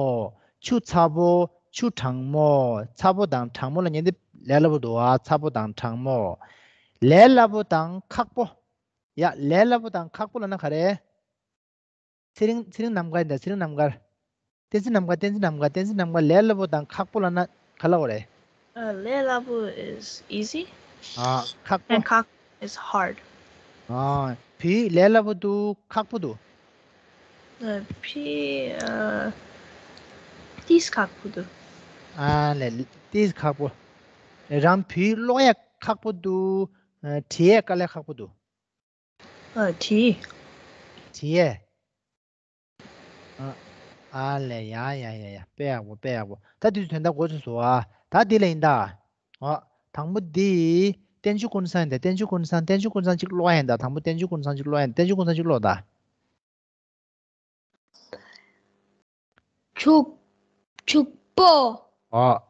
ཆུ་ཚ་པོ། ཆུ་གྲང་མོ། ཚ་པོ་དང་གྲང་མོ་ལབ་མཁན་དེ་ལས་སླ་པོ་འདུག་ཨ། ཚ་པོ་དང་གྲང་མོ། ལས་སླ་པོ་དང་ཁག་པོ། ཡ། ལས་སླ་པོ་དང་ཁག་པོ་ལབ་ན་ག་རེ། ཚེ་རིང་། ཚེ་རིང་རྣམ་དཀར་ཡིན་ད། ཚེ་རིང་རྣམ་དཀར། བསྟན་འཛིན་རྣམ་དཀར། བསྟན་འཛིན་རྣམ་དཀར། བསྟན་འཛིན་རྣམ་དཀར། ལས་སླ་པོ་དང་ཁག་པོ་ལབ་ན་ག་ལབ་དགོས་རེད། Uh, ལས་སླ་པོ is easy. ཨ། ཁག་པོ། And ཁག is hard. ཨ། བོད་ཡིག་ལས་སླ་པོ་འདུག་ཁག་པོ་འདུག Uh, བོད་ཡིག uh, ཏིས་ཁག་པོ་འདུག་ཨ་ལས། ཏིས་ཁག་པོ། རང་བོད་ཡིག་ཀློག་ཡ་ཁག་པོ་འདུག་ཨ། འབྲི་ཡ་དཀའ་ལས་ཁག་པོ་འདུག་ཨ། བྲིས། བྲིས་ཡས། ཨ། ཨ་ལས། ཡ་ཡ་ཡ་ཡ། དཔེ་ཡག་པོ། དཔེ་ཡག་པོ། ད་དུས་ཚོད་དོན་དག་གོ་ཚོད་སོང་ཨ། ད་འདི་ལ་ཡིན་ད། ཨ། དང་པོ་འདི་བསྟན་ཆོས་ཀུན་བཟང་ཡིན་ད། བསྟན་ཆོས་ཀུན་བཟང་། བསྟན་ཆོས་ཀུན་བཟང་གཅིག་ཀློག་ཡ་ཡིན་ད། དང་པོ་བསྟན་ཆོས་ཀུན་བཟང་གཅིག་ཀློག་ཡ་ཡིན། བསྟན་ཆོས་ཀུན་བཟང་གཅིག་ཀློག་ད། ཕྱུག་ཕྱུག་པོ། ཨ།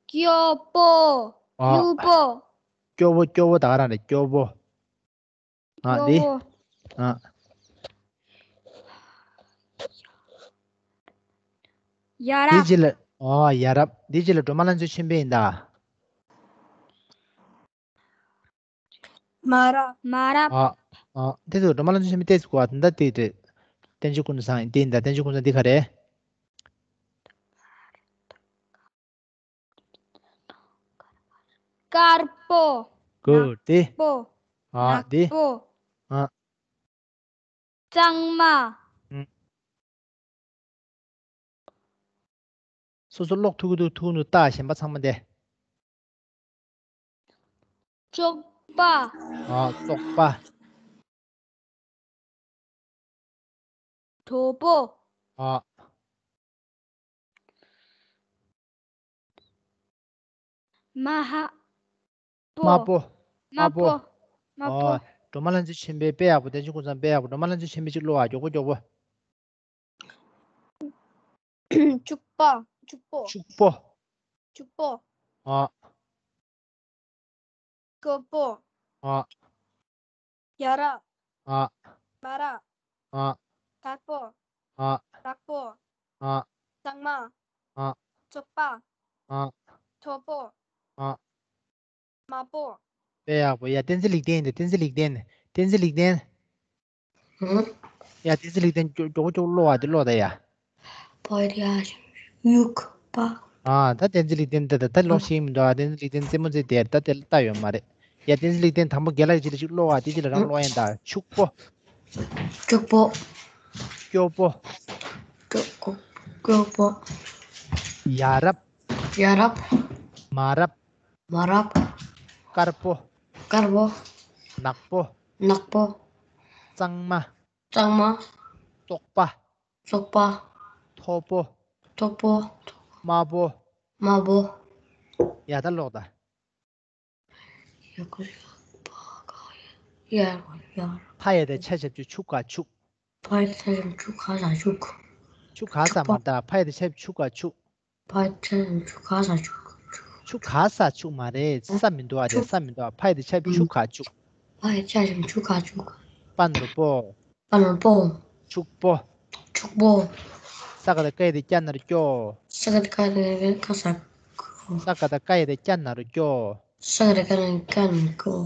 སྐྱོ་པོ། ཨ། གཡུ་པོ། སྐྱོ་བོ། སྐྱོ་བོ་ད་ག་རང་རེད། སྐྱོ་བོ། ཨ། སྐྱོ་འདི། བོ། ཨ། ཡ་འདི་རབས། རྗེས་ལ། ཨ། ཡ་རབས། འདི་རྗེས་ལ་སྒྲོལ་མ་ལྷ་མཚོ་ཆེན་པོ་ཡིན་ད། མ་རབས། མ་རབས། ཨ། ཨ། དེ་ཚོ་སྒྲོལ་མ་ལྷ་མཚོ་ཆེན་པོའི་ཏོག་ཙམ་གོ་བ། ད་ལྟ་དེ་རེད། བསྟན་ཆོས་ཀུན་བཟང་དེ་ཡིན་ད། བསྟན་ཆོས་ཀུན་བཟང་འདི་ག་རེད། དཀར་པོ། གུཌ། དེ། ནག་པོ། ཨ། དེ། ནག་པོ། ཨ། གཙང་མ། ཨུམ། སོ་སོ་ཀློག་ཐུབ་ཀྱི་འདུག་ཐུབ་ཀྱི་འདུག་ལྟ། གཞན་པ་ཚང་མ་དེ། བཙོག་པ། ཨ། བཙོག་པ། དོ་པོ། ཨ། མ་ཧ། པོ། དམར་པོ། དམར་པོ། དམར་པོ། ཨོ། སྒྲོལ་མ་ལྷ་མཛེས་ཆེན་པོའི་དཔེ་ཡག་པོ། བསྟན་ཆོས་ཀུན་བཟང་དཔེ་ཡག་པོ། སྒྲོལ་མ་ལྷ་མཛེས་ཆེན་པོའི་ཅིག་ཀློག་ཨ། མགྱོགས་པོ་མགྱོགས་པོ། ཕྱུག་པ། ཕྱུག་པོ། ཕྱུག་པོ། ཕྱུག་པོ། ཨ། སྐྱོ་པོ། ཨ། ཡ་རབས། ཨ། མ་རབས། ཨ། དཀར་པོ། ཨ། ནག་པོ། ཨ། གཙང་མ། ཨ། བཙོག་པ། ཨ། མཐོ་པོ། ཨ། དམར་པོ། དཔེ་ཡག་པོ། ཡ། བསྟན་འཛིན་ལེགས་ལྡན་དེ། བསྟན་འཛིན་ལེགས་ལྡན། བསྟན་འཛིན་ལེགས་ལྡན། ཧུམ། ཡ། བསྟན་འཛིན་ལེགས་ལྡན། མགྱོགས་མགྱོགས་མགྱོགས་ཀློག་ཨ། དེ་ཀློག་ད་ཡ། པ་ར་ཡུག་པ། ཨ། ད་བསྟན་འཛིན་ལེགས་ལྡན་དེ་ད་ད་ལོག་ཤེས་མི་འདུག་ཨ། བསྟན་འཛིན་ལེགས་ལྡན་རྩེད་མོ་རྩེ་དེ་ད་དེ་ལ་ལྟ་ཡོད་མ་རེད། ཡ། བསྟན་འཛིན་ལེགས་ལྡན། དང་པོ་རྒན་ལགས་ཀྱིས་ཅིག་ཀློག་ཨ། དེ་ཅིག་ལ་རང་ཀློག་ཡིན་ད། ཕྱུག་པོ། ཕྱུག་པོ། སྐྱོ་པོ། སྐྱོ་པོ། སྐྱོ་པོ། ཡ་རབས། ཡ་རབས། མ་རབས། མ་རབས། དཀར་པོ། དཀར་པོ། ནག་པོ། ནག་པོ། གཙང་མ། གཙང་མ། བཙོག་པ། བཙོག་པ། མཐོ་པོ། མཐོ་པོ། དམར་པོ། དམར་པོ། ཡ། ད་ཀློག་ད། ཡ་ག་ཡ་ག་ཡ་ཡ་ཡ། ཕ་ཡ་བཏགས་ཕྱ་ཞབས་ཀྱུ་ཕྱུ་ག་ཕྱུག་ཕ་ཡ་བཏགས་ཕྱ་ཞབས་ཀྱུ་ཕྱུ་ག་ཕྱུག་ཕྱུ་ག་ས་མ་རེད་ད། ཕ་ཡ་བཏགས་ཕྱ་ཕྱུ་ག་ཕྱུག་ཕ་ཡ་བཏགས་ཕྱ་ཕྱུ་ག་ས་ཕྱུག་ཕྱུ་ག་ས་ཕྱུག་མ་རེད། ས་མི་འདུག་ཨ། དེ་ས་མི་འདུག་ཨ། ཕ་ཡ་བཏགས་ཕྱ་ཕྱུ་ག་ཕྱུག་ཕ་ཡ་བཏགས་ཕྱ་ཕྱུ་ག་ཕྱུག་པ་ན་རོ་པོ། པ་ན་རོ་པོ། ཕྱུག་པོ། ཕྱུག་པོ། ས་ག་བཏགས་སྐ་ཡ་བཏགས་སྐྱ་ན་རོ་སྐྱོ། ས་ག་བཏགས་སྐ་ཡ་བཏགས་སྐ་ས་སྐྱོ། ས་ག་བཏགས་སྐ་ཡ་བཏགས་སྐྱ་ན་རོ་སྐྱོ། ས་ག་བཏགས་སྐ་ཡ་བཏགས་སྐྱ་ན་རོ་སྐྱོ།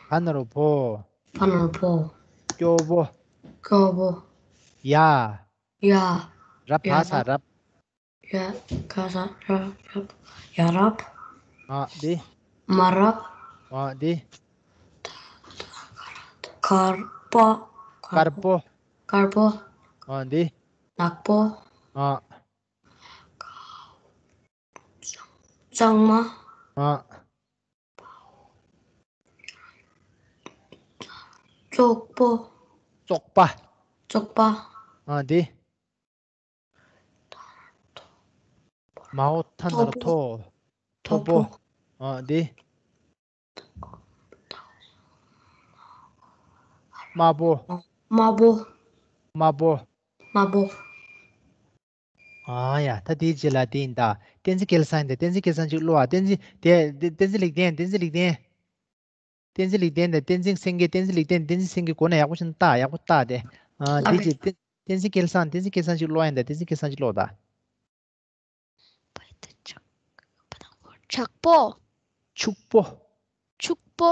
བ་ན་རོ་བོ། བ་ན་རོ་བོ། སྐྱོ་བོ། སྐྱོ་བོ། ཡ། ཡ། ར་བ་ས་རབ། ཡ་ག་ས་ར་རབ། ཡ་རབ། ཨ་འདི། མ་རབ། ཨ་འདི། དཀར་པོ། དཀར་པོ། དཀར་པོ། ཨ་འདི། ནག་པོ། ཨ། གཙང་མ། ཨ། བཙོག་པོ། བཙོག་པ། བཙོག་པ། ཨ་འདི། མའོ་ཐ་ན་རོ་མཐོ། མཐོ་པོ། ཨ་འདི། དམར་པོ། དམར་པོ། དམར་པོ། དམར་པོ། ཨ་ཡ། ད་དེའི་རྗེས་ལ་དེ་ཡིན་ད། བསྟན་འཛིན་སྐལ་བཟང་ཡིན་ད། བསྟན་འཛིན་སྐལ་བཟང་ཅིག་ཀློག་ཨ། བསྟན་འཛིན་དེ་བསྟན་འཛིན་ལེགས་ལྡན། བསྟན་འཛིན་ལེགས་ལྡན། བསྟན་འཛིན་ལེགས་ལྡན་དང་བསྟན་འཛིན་སེང་གེ། བསྟན་འཛིན་ལེགས་ལྡན། བསྟན་འཛིན་སེང་གེ་མགོ་ན་ཡག་པོ་ཞིག་ལྟ། ཡག་པོ་ལྟ་དེ། ཨ་དེ་ལགས་རྗེས་བསྟན་བསྟན་འཛིན་སྐལ་བཟང་། བསྟན་འཛིན་སྐལ་བཟང་ཅིག་ཀློག་ཡིན་ད། བསྟན་འཛིན་སྐལ་བཟང་ཅིག་ཀློག་ད། ཕ་ཡ་བཏགས་ཕྱ། ཕ་ན་རོ་ཕོ། ཕྱུག་པོ། ཕྱུག་པོ། ཕྱུག་པོ།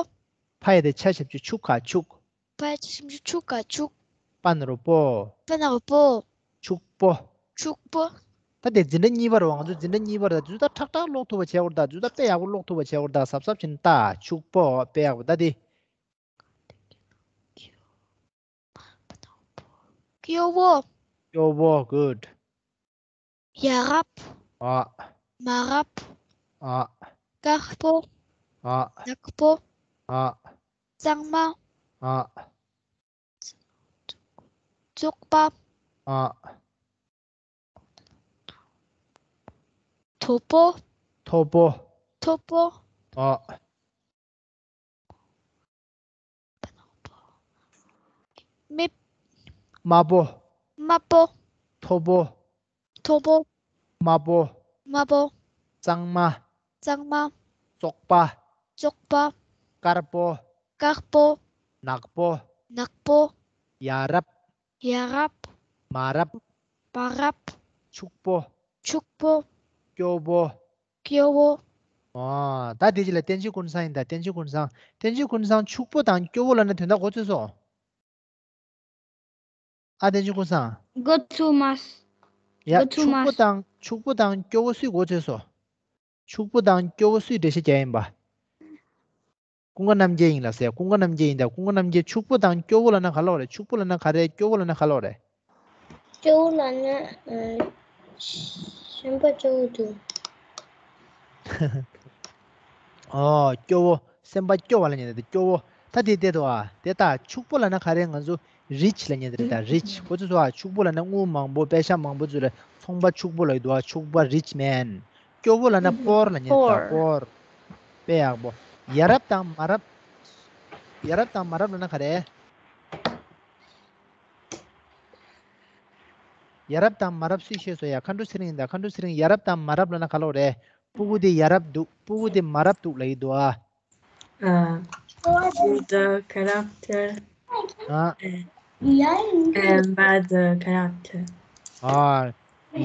ཕ་ཡ་བཏགས་ཕྱ་ཞབས་ཀྱུ་ཕྱུ་ག་ཕྱུག་ཕ་ཡ་བཏགས་ཕྱ་ཞབས་ཀྱུ་ཕྱུ་ག་ཕྱུག་པ་ན་རོ་པོ། པ་ན་རོ་པོ། ཕྱུག་པོ། ཕྱུག་པོ། ད་དེ་འཛིན་གྲྭ་གཉིས་པ་རེད་པ། ང་ཚོ་འཛིན་གྲྭ་གཉིས་པ་རེད་ད། འཛུལ་ད་ཁྲག་ཁྲག་ཀློག་ཐུབ་པ་བྱེད་དགོས་རེད་ད། འཛུལ་ད་དཔེ་ཡག་པོ་ཀློག་ཐུབ་པ་བྱེད་དགོས་རེད་ད། གཟབ་གཟབ་བྱས་ནས་ལྟ། ཕྱུག་པོ། དཔེ་ཡག་པོ་ད་དེ། སྐྱོ་བོ། སྐྱོ་བོ། Good. ཡ་རབས། ཨ། མ་རབས། ཨ། དཀར་པོ། ཨ། ནག་པོ། ཨ། གཙང་མ། ཨ། བཙོག་པ། ཨ། མཐོ་པོ། མཐོ་པོ། མཐོ་པོ། ཨ། མེ། དམར་པོ། དམར་པོ། མཐོ་པོ། མཐོ་པོ། དམར་པོ། དམར་པོ། གཙང་མ། གཙང་མ། བཙོག་པ། བཙོག་པ། དཀར་པོ། དཀར་པོ། ནག་པོ། ནག་པོ། ཡ་རབས། ཡ་རབས། མ་རབས། མ་རབས། ཕྱུག་པོ། ཕྱུག་པོ། སྐྱོ་བོ། སྐྱོ་བོ། ཨ། ད་དེ་རྗེས་ལ་བསྟན་ཆོས་ཀུན་བཟང་ཡིན་ད། བསྟན་ཆོས་ཀུན་བཟང་། བསྟན་ཆོས་ཀུན་བཟང་། ཕྱུག་པོ་དང་སྐྱོ་བོ་ལབ་ན་དོན་དག་གོ་ཚོད་སོང་། ཨ། བསྟན་ཆོས་ཀུན་བཟང་། གོ་ཚོད་མ། ཡ། གོ་ཚོད་མ། ཕྱུག་པོ་དང་ཕྱུག་པོ་དང་སྐྱོ་བོ་སུས་གོ་ཚོད་སོང་། ཕྱུག་པོ་དང་སྐྱོ་བོ་སུས་འགྲེལ་བཤད་རྒྱག་ཡིན་པ། ཀུན་དགའ་རྣམ་རྒྱལ་ཡིན་ལ་ཟེར། ཀུན་དགའ་རྣམ་རྒྱལ་ཡིན་ད། ཀུན་དགའ་རྣམ་རྒྱལ། ཕྱུག་པོ་དང་སྐྱོ་བོ་ལབ་ན་ག་ལོག་རེད། ཕྱུག་པོ་ལབ་ན་ག་རེད། སྐྱོ་བོ་ལབ་ན་ག་ལོག་རེད། སྐྱོ་བོ་ལབ་ན། ཨ། སེམས་པ་སྐྱོ་བོ་འདུག་ཨོ། སྐྱོ་བོ། སེམས་པ་སྐྱོ་བ་ལ་ཉན་ད། སྐྱོ་བོ། ད་དེ་བལྟས་འདུག་ཨ། དེ་ད་ཕྱུག་པོ་ལབ་ན་ག་རེ། ང་ཚོ་རིཆ་ལབ་མཁན་དེ་རེད། ད་རིཆ་ཁོ་ཚོ་ཚོ་ཨ། ཕྱུག་པོ་ལབ་ན་དངུལ་མང་པོ་པེ་ཤ་མང་པོ་ཚོ་ལ་ཚོང་པ་ཕྱུག་པོ་ལབ་ཀྱི་འདུག་ཨ། ཕྱུག་པ། རིཆ་མེན། སྐྱོ་པོ་ལབ་ན་པོར་ལབ་མཁན་དེ་རེད། ད་པོར། དཔེ་ཡག་པོ། ཡ་རབས་དང་མ་རབས། ཡ་རབས་དང་མ་རབས་ལབ་ན་ག་རེ། ཡ་རབས་དང་མ་རབས་སུས་ཤེས་སོང་ཡ། མཁའ་འགྲོ་ཚེ་རིང་ཡིན་ད། མཁའ་འགྲོ་ཚེ་རིང་། ཡ་རབས་དང་མ་རབས་ལབ་ན་ག་རེ་ལབ་རེད། སྤུ་གུ་དེ་ཡ་རབས་འདུག་སྤུ་གུ་དེ་མ་རབས་འདུག་ལབ་ཀྱི་འདུག་ཨ། Uh, the character ཨ། and, and by the character. ཨ།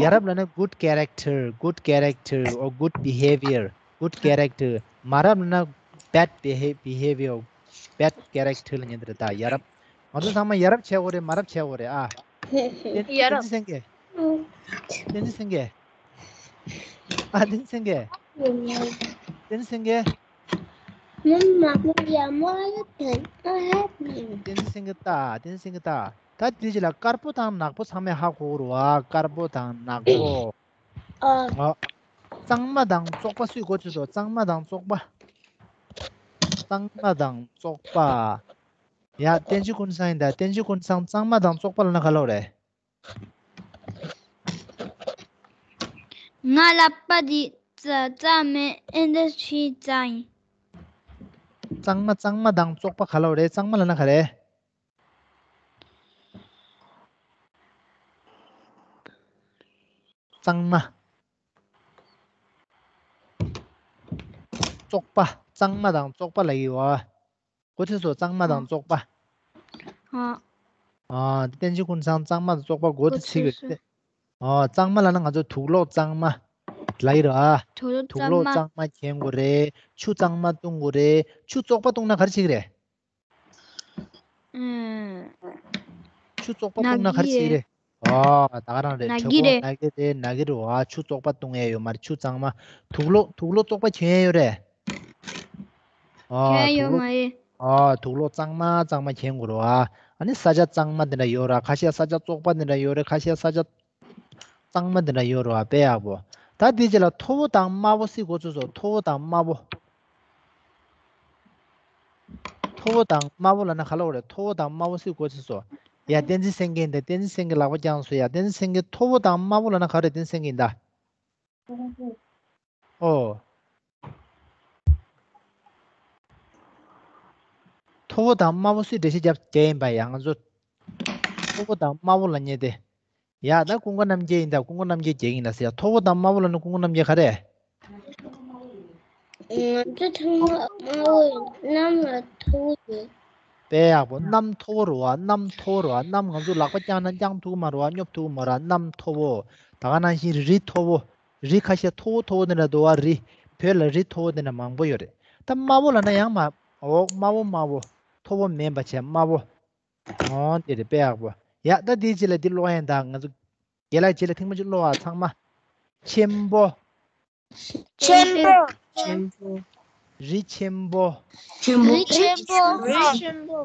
ཡ་རབས་ལབ་ན་good character, good character or good behavior, good character. མ་རབས་ལབ་ན་bad beha- behavior, bad character ལབ་མཁན་དེ་རེད། ད་ཡ་རབས། ང་ཚོ་ཚང་མ་ཡ་རབས་བྱེད་དགོས་རེད། མ་རབས་བྱེད་དགོས་རེད་ཨ། བསྟན་ཡ་རབས། བསྟན་འཛིན་སེང་གེ། བསྟན་འཛིན་སེང་གེ། ཨ། བསྟན་འཛིན་སེང་གེ། བསྟན་འཛིན་སེང་གེ། བསྟན་འཛིན་སེང་གེ་ལྟ། བསྟན་འཛིན་སེང་གེ་ལྟ། ད་དེ་རྗེས་ལ་དཀར་པོ་དང་ནག་པོ་ཚང་མས་ཧ་གོ་དགོས་རེད་བ། དཀར་པོ་དང་ནག་པོ། ཨ། ཨ། གཙང་མ་དང་བཙོག་པ་སུས་གོ་ཚོད་སོ། གཙང་མ་དང་བཙོག་པ། གཙང་མ་དང་བཙོག་པ། ཡ། བསྟན་འཛིན་ཀུན་བཟང་ཡིན་ད། བསྟན་འཛིན་ཀུན་བཟང་། གཙང་མ་དང་བཙོག་པ་ལབ་ན་ག་རེ་ལབ་རེད། ང་ལབ་པ་དེ་རྩ་རྩ་མེད། ཨེ་འདྲ་ཞིག་རྩ་ཡིན། གཙང་མ། གཙང་མ་དང་བཙོག་པ་ག་རེ་ལབ་རེད། གཙང་མ་ལབ་ན་ག་རེ། གཙང་མ། བཙོག་པ། གཙང་མ་དང་བཙོག་པ་ལབ་ཀྱི་ཡོད་ཨ། གོ་ཚོད་སོ། གཙང་མ་དང་བཙོག་པ། ཨ། ཨ། བསྟན་འཛིན་ཀུན་བཟང་། གཙང་མ་དང་བཙོག་པ་གོ་དེ་ཚིག་ཡོད་དེ། ཨ། གཙང་མ་ལབ་ན་ང་ཚོ་དུག་ལོག་གཙང་མ་ལབ་ཀྱི་རེད་ཨ། དུག་ལོག་དུག་ལོག་གཙང་མ། གཙང་མ་གྱོན་དགོས་རེད། ཆུ་གཙང་མ་བཏུང་དགོས་རེད། ཆུ་བཙོག་པ་བཏུང་ན་ག་རེ་བྱེད་ཀྱི་རེད། ཨུམ། ཆུ་བཙོག་པ་བཏུང་ན་ག་རེ་བྱེད་ཀྱི་རེད། ཨ། ད་ག་རང་རེད། ན་གི་རེད། ན་གི་རེད། ན་གི་རེད་བ། ཆུ་བཙོག་པ་བཏུང་ཡས་ཡོད་མ་རེད། ཆུ་གཙང་མ། དུག་ལོག་དུག་ལོག་བཙོག་པ་གྱོན་ཡས་ཡོད་རེད། ཨ། གྱོན་ཡས་ཡོད་མ་རེད། ཨ། དུག་ལོག་གཙང་མ་གཙང་མ་གྱོན་དགོས་རེད་བ། ཨ་ནི་ས་ཆ་གཙང་མ་དེ་འདྲ་ཡོད་ར། ཁ་ཤས་ས་ཆ་བཙོག་པ་དེ་འདྲ་ཡོད་རེད། ཁ་ཤས་ས་ཆ་གཙང་མ་དེ་འདྲ་ཡོད་རེད་བ། དཔེ་ཡག་པོ། ད་དེ་རྗེས་ལ་མཐོ་པོ་དང་དམའ་པོ་སུས་གོ་ཚོད་སོ། མཐོ་པོ་དང་དམའ་པོ། མཐོ་པོ་དང་དམའ་པོ་ལབ་ན་ག་རེ་ལབ་རེད། མཐོ་པོ་དང་དམའ་པོ་སུས་གོ་ཚོད་སོ། ཡ། བསྟན་འཛིན་སེང་གེ་འདི། བསྟན་འཛིན་སེང་གེ་ལག་པ་བརྐྱངས་སོང་ཡ། བསྟན་འཛིན་སེང་གེ། མཐོ་པོ་དང་དམའ་པོ་ལབ་ན་ག་རེ། བསྟན་འཛིན་སེང་གེ་འདི། ཨོ། མཐོ་པོ་དང་དམའ་པོ་སུས་འགྲེལ་བཤད་རྒྱབ་རྒྱག་ཡིན་པ་ཡ། ང་ཚོ་མཐོ་པོ་དང་དམའ་པོ་ལབ་མཁན་དེ། ཡ། ད་ཀུན་དགའ་རྣམ་རྒྱལ་ཡིན་ད། ཀུན་དགའ་རྣམ་རྒྱལ་རྒྱག་གི་ཡིན་ད་ཟེར་ཡ། མཐོ་པོ་དང་དམའ་པོ་ལབ་ན་ཀུན་དགའ་རྣམ་རྒྱལ་ག་རེ། ང་ཚོ་ཚང་མ་དམའ་པོ་ཡིན། གནམ་ལ་མཐོ་པོ་ཡོད། དཔེ་ཡག་པོ། གནམ་མཐོ་པོ་རེད་བ། གནམ་མཐོ་པོ་རེད་བ། གནམ་ང་ཚོ་ལག་པ་བརྐྱངས་ན་བརྐྱང་ཐུབ་ཀྱི་མ་རེད་བ། སྙོབ་ཐུབ་ཀྱི་མ་རེད་བ། གནམ་མཐོ་པོ། ད་ག་ནང་བཞིན་རི་མཐོ་པོ། རི་ཁ་ཤས་མཐོ་པོ་མཐོ་པོ་དེ་འདྲ་འདུག་བ། རི། བོད་ལ་རི་མཐོ་པོ་དེ་འདྲ་མང་པོ་ཡོད་རེད། ད་དམའ་པོ་ལབ་ན་ཡང་མ། འོ། དམའ་པོ་དམའ་པོ། མཐོ་པོ་མིན་པ་བྱས་དམའ་པོ། ཨོ། དེ་རེད། དཔེ་ཡག་པོ། ཡ། ད་དེའི་རྗེས་ལ་འདི་ཀློག་ཡ་ཡིན་ད། ང་ཚོ་རྒན་ལགས་རྗེས་ལ་ཐེངས་མ་གཅིག་ཀློག་ཨ། ཚང་མ། ཆེན་པོ། ཆེན་པོ། ཆེན་པོ། རི་ཆེན་པོ། ཆེན་པོ། རི་ཆེན་པོ། རི་ཆེན་པོ།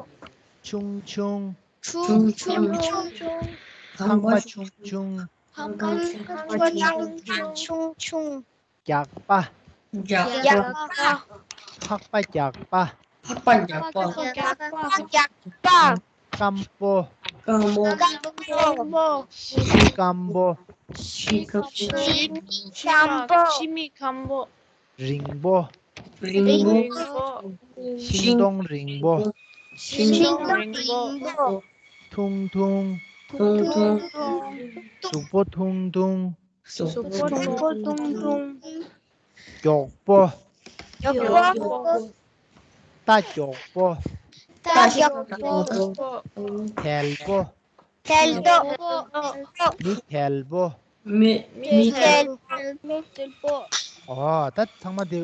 ཆུང་ཆུང་། ཆུང་ཆུང་། ཆུང་ཆུང་། ཁང་པ་ཆུང་ཆུང་། ཁང་པ་ཆུང་ཆུང་། རྒྱགས་པ། རྒྱགས་པ། ཕག་པ་རྒྱགས་པ། ཕག་པ་རྒྱགས་པ། རྒྱགས་པ། སྐམ་པོ། སྐམ་པོ། ཤི་སྐམ་པོ། ཤི་སྐམ་པོ། ཤི་མི་སྐམ་པོ། རིང་པོ། རིང་པོ། ཤིང་སྡོང་རིང་པོ། ཤིང་སྡོང་རིང་པོ། ཐུང་ཐུང་། ཐུང་ཐུང་། གཟུགས་པོ་ཐུང་ཐུང་། གཟུགས་པོ་ཐུང་ཐུང་། མགྱོགས་པོ། མགྱོགས་པོ། རྟ་མགྱོགས་པོ། རྟ་མགྱོགས་པོ། དལ་པོ། དལ་པོ། མི་དལ་པོ། མི་མི་དལ་པོ། དལ་པོ། ཨོ། ད་ཚང་མ་དེ་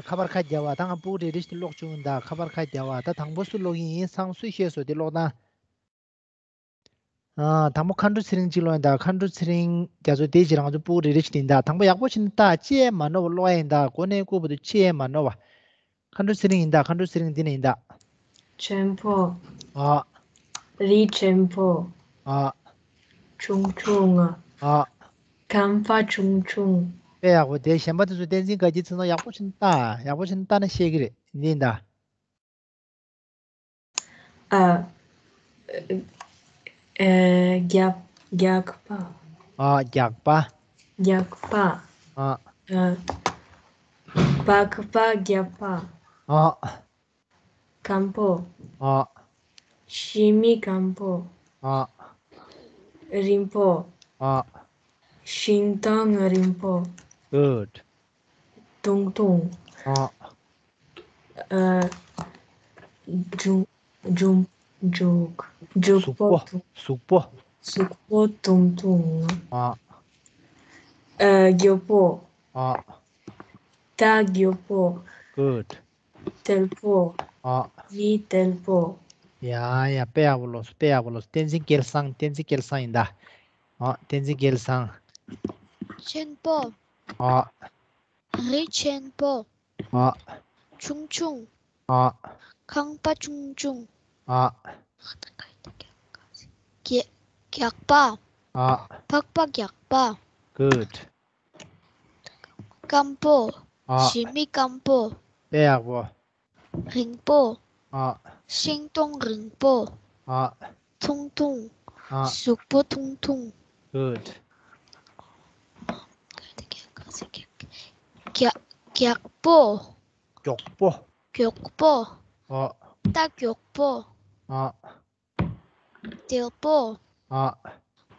ཁ་པར་ཁ་རྒྱབ་པ། ད་ང་སྤུ་གུ་རེ་རེ་བཞིན་ཀློག་བཅུག་ཡིན་ད། ཁ་པར་ཁ་རྒྱབ་པ། ད་དང་པོ་སུ་ཀློག་གི་ཡིན། སང་སུས་ཤེས་སོ་དེ་ཀློག་དང་། ཨ། དང་པོ་མཁའ་འགྲོ་ཚེ་རིང་གཅིག་ཀློག་ཡིན་ད། མཁའ་འགྲོ་ཚེ་རིང་རྒྱ་མཚོ། དེའི་རྗེས་ལ་ང་ཚོ་སྤུ་གུ་རེ་རེ་བཞིན་ཡིན་ད། དང་པོ་ཡག་པོ་བྱས་ནས་ལྟ། ཅི་ཡང་མ་ནོར་བ་ཀློག་ཡ་ཡིན་ད། འགོ་ནས་རྐུབ་བར་དུ་ཅི་ཡང་མ་ནོར་བ། མཁའ་འགྲོ་ཚེ་རིང་ཡིན་ད། མཁའ་འགྲོ་ཚེ་རིང་འདི་ནས་ཡིན་ད། ཆེན་པོ། ཨ། རི་ཆེན་པོ། ཨ། ཆུང་ཆུང་། ཨ། ཁང་པ་ཆུང་ཆུང་། དཔེ་ཡག་པོ། དེ་གཞན་པ་དེ་ཚོ་བསྟན་འཛིན་དགའ་སྐྱིད་ཚོ་ཚང་མ་ཡག་པོ་བྱས་ནས་ལྟ། ཡག་པོ་བྱས་ནས་ལྟ་ན་ཤེས་ཀྱི་རེད། འདི་ཡིན་ད། ཨ། ཨ། རྒྱག་རྒྱག་པ། ཨ། རྒྱག་པ། རྒྱག་པ། ཨ། ཨ། པགས་པ་རྒྱག་པ། ཨ། སྐམ་པོ། ཨ། ཤི་མི་སྐམ་པོ། ཨ། རིང་པོ། ཨ། ཤིང་སྡོང་རིང་པོ། Good. ཐུང་ཐུང་། ཨ། ཨ། མཇུག་མཇུག་མཇུག་མཇུག་གཟུགས་པོ། པོ་ཐུང་། གཟུགས་པོ། གཟུགས་པོ་ཐུང་ཐུང་། ཨ། ཨ། མགྱོགས་པོ། ཨ། རྟ་མགྱོགས་པོ། Good. དལ་པོ། ཨ། མི་དལ་པོ། ཡ་ཡ། དཔེ་ཡག་པོ་ལོས། དཔེ་ཡག་པོ་ལོས། བསྟན་འཛིན་སྐལ་བཟང་། བསྟན་འཛིན་སྐལ་བཟང་ཡིན་ད། ཨ། བསྟན་འཛིན་སྐལ་བཟང་། ཆེན་པོ། ཨ། རི་ཆེན་པོ། ཨ། ཆུང་ཆུང་། ཨ། ཁང་པ་ཆུང་ཆུང་། ཨ། རྒྱ་རྒྱག་པ། ཨ། པགས་པ་རྒྱག་པ། Good. སྐམ་པོ། ཨ། ཞི་མི་སྐམ་པོ། དཔེ་ཡག་པོ། རིང་པོ། ཨ། ཤིང་སྡོང་རིང་པོ། ཨ། ཐུང་ཐུང་། ཨ། གཟུགས་པོ་ཐུང་ཐུང་། Good. རྒྱ་རྒྱག་པོ། མགྱོགས་པོ། མགྱོགས་པོ། ཨ། རྟ་མགྱོགས་པོ། ཨ། དལ་པོ། ཨ།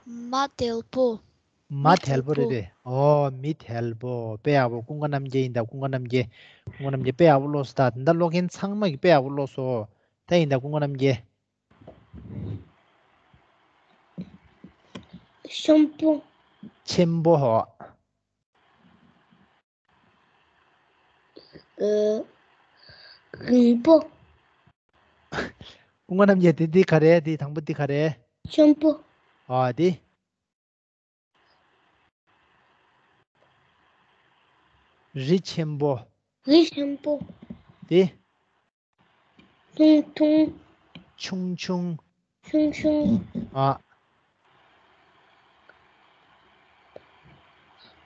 མ་དལ་པོ། མ་དལ་པོ་རེད་པས། ཨོ། མི་དལ་པོ། དཔེ་ཡག་པོ། ཀུན་དགའ་རྣམ་རྒྱལ་ཡིན་ད། ཀུན་དགའ་རྣམ་རྒྱལ། ཀུན་དགའ་རྣམ་རྒྱལ་དཔེ་ཡག་པོ་ཀློག་སོང་ད། ད་ཀློག་མཁན་ཚང་མ་གིས་དཔེ་ཡག་པོ་ཀློག་སོང་། ད་ཡིན་ད། ཀུན་དགའ་རྣམ་རྒྱལ། ཤམ་པོ། ཆེན་པོ་ཧོ། ཨ། རིང་པོ། ཀུན་དགའ་རྣམ་རྒྱལ། དེ་འདི་ག་རེ། དེ་དང་པོ་འདི་ག་རེ། ཆེན་པོ། ཨ། དེ། རི་ཆེན་པོ། རི་ཆེན་པོ། དེ། ཐུང་ཐུང་། ཆུང་ཆུང་། ཆུང་ཆུང་། ཨ།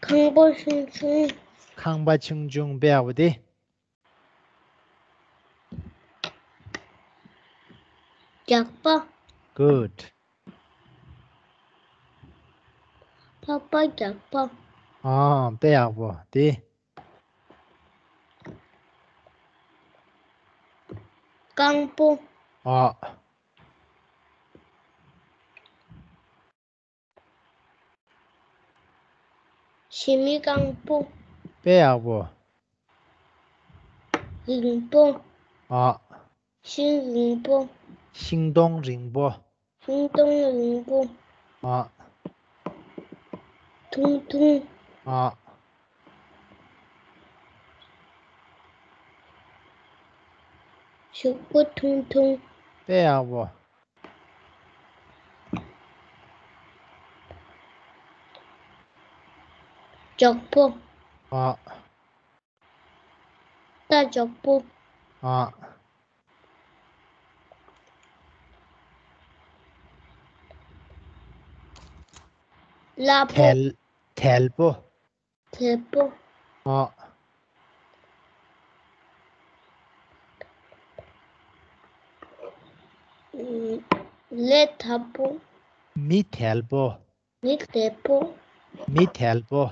ཁང་པ་ཆུང་ཆུང་། ཁང་པ་ཆུང་ཆུང་། དཔེ་ཡག་པོ་དེ། རྒྱག་པ། Good. པགས་པ་རྒྱག་པ། ཨ། དཔེ་ཡག་པོ་དེ། སྐམ་པོ། ཨ། ཞི་མི་སྐམ་པོ། དཔེ་ཡག་པོ། རིང་པོ། ཨ། ཤིང་རིང་པོ། ཤིང་སྡོང་རིང་པོ། ཤིང་སྡོང་རིང་པོ། ཨ། ཐུང་ཐུང་། ཨ། གཟུགས་པོ་ཐུང་ཐུང་། དཔེ་ཡག་པོ། མགྱོགས་པོ། ཨ། རྟ་མགྱོགས་པོ། ཨ། སླ་པོ། དལ། དལ་པོ། དལ་པོ། ཨ། ལས་སླ་པོ། མི་དལ་པོ། མི་དལ་པོ། མི་དལ་པོ།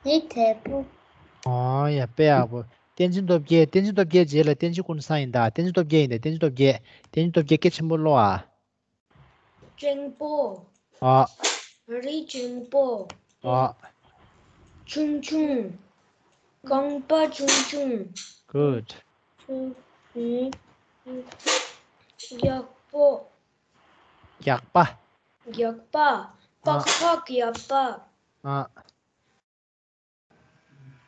མི་དལ་པོ། ཨོ་ཡ། དཔེ་ཡག་པོ། བསྟན་འཛིན་སྟོབས་རྒྱལ། བསྟན་འཛིན་སྟོབས་རྒྱལ་རྗེས་ལ་བསྟན་འཛིན་ཀུན་བཟང་ཡིན་ད། བསྟན་འཛིན་སྟོབས་རྒྱལ་ཡིན་ད། བསྟན་འཛིན་སྟོབས་རྒྱལ། བསྟན་འཛིན་སྟོབས་རྒྱལ་སྐད་ཆེན་པོ་ཀློག་ཨ། ཆེན་པོ། ཨ། རི་ཆེན་པོ། ཨ། ཆུང་ཆུང་། རྐང་པ་ཆུང་ཆུང་། Good. ཆུང་། རྒྱག་པོ། རྒྱག་པ། རྒྱག་པ། ཨ། པགས་པ་རྒྱག་པ། ཨ།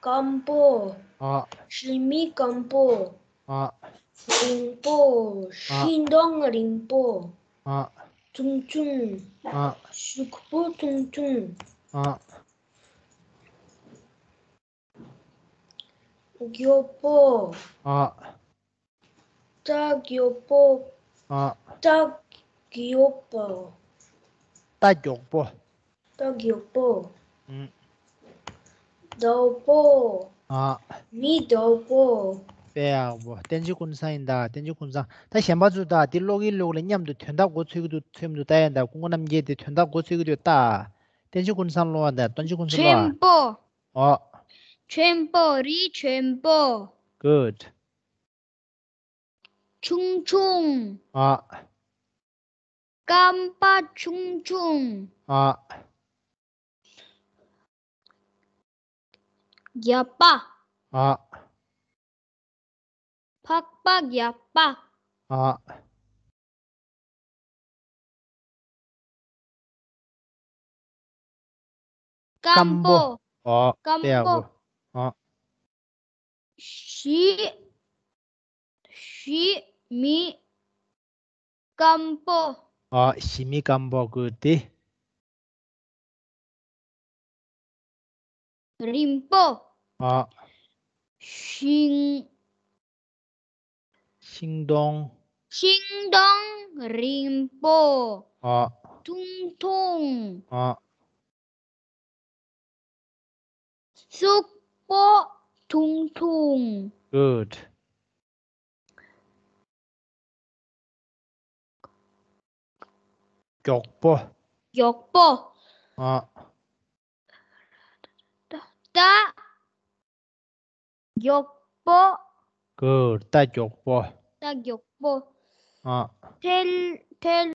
སྐམ་པོ། ཨ། ཞི་མི་སྐམ་པོ། ཨ། རིང་པོ། ཨ། ཤིང་སྡོང་རིང་པོ། ཨ། ཆུང་ཆུང་། ཨ། གཟུགས་པོ་ཐུང་ཐུང་། ཨ། མགྱོགས་པོ། ཨ། རྟ་མགྱོགས་པོ། ཨ། རྟ་མགྱོགས་པོ། རྟ་མགྱོགས་པོ། རྟ་མགྱོགས་པོ། ཨུམ། དལ་པོ། ཨ། མི་དལ་པོ། དཔེ་ཡག་པོ། བསྟན་འཛིན་ཀུན་བཟང་ཡིན་ད། བསྟན་འཛིན་ཀུན་བཟང་། ད་གཞན་པ་ཚོ་ད་འདི་ཀློག་གིན་ཀློག་ལ་མཉམ་དུ་དོན་དག་མགོ་ཚོད་ཀྱི་འདུག་ཚོད་མི་འདུག་ལྟ་ཡ། ད་སྐུ་ངོ་རྣམ་རྒྱལ་དེ་དོན་དག་མགོ་ཚོད་ཀྱི་འདུག་ལྟ། བསྟན་འཛིན་ཀུན་བཟང་ཀློག་པ་ད། བསྟན་འཛིན་ཀུན་བཟང་ཀློག་ཆེན་པོ། ཨ། ཨོ། ཆེན་པོ། རི་ཆེན་པོ། Good། ཆུང་ཆུང་། ཨ། རྐང་པ་ཆུང་ཆུང་། ཨ། རྒྱབ་པ། ཨ། ཕག་པ་རྒྱབ་པ། ཨ། སྐམ་པོ། ཨ། སྐམ་པོ། ཨ། ཞི། ཞི་མི་སྐམ་པོ། ཨ། ཞི་མི་སྐམ་པོ། Good། དེ། རིང་པོ། ཨ། ཤིང་། ཤིང་སྡོང་། ཤིང་སྡོང་རིང་པོ། ཨ། ཐུང་ཐུང་། ཨ། ཕྱུག་པོ་ཐུང་ཐུང་། Good། མགྱོགས་པོ། མགྱོགས་པོ། ཨ། རྟ་མགྱོགས་པོ། Good། རྟ་མགྱོགས་པོ། རྟ་མགྱོགས་པོ། ཨ། ཐལ། ཐལ།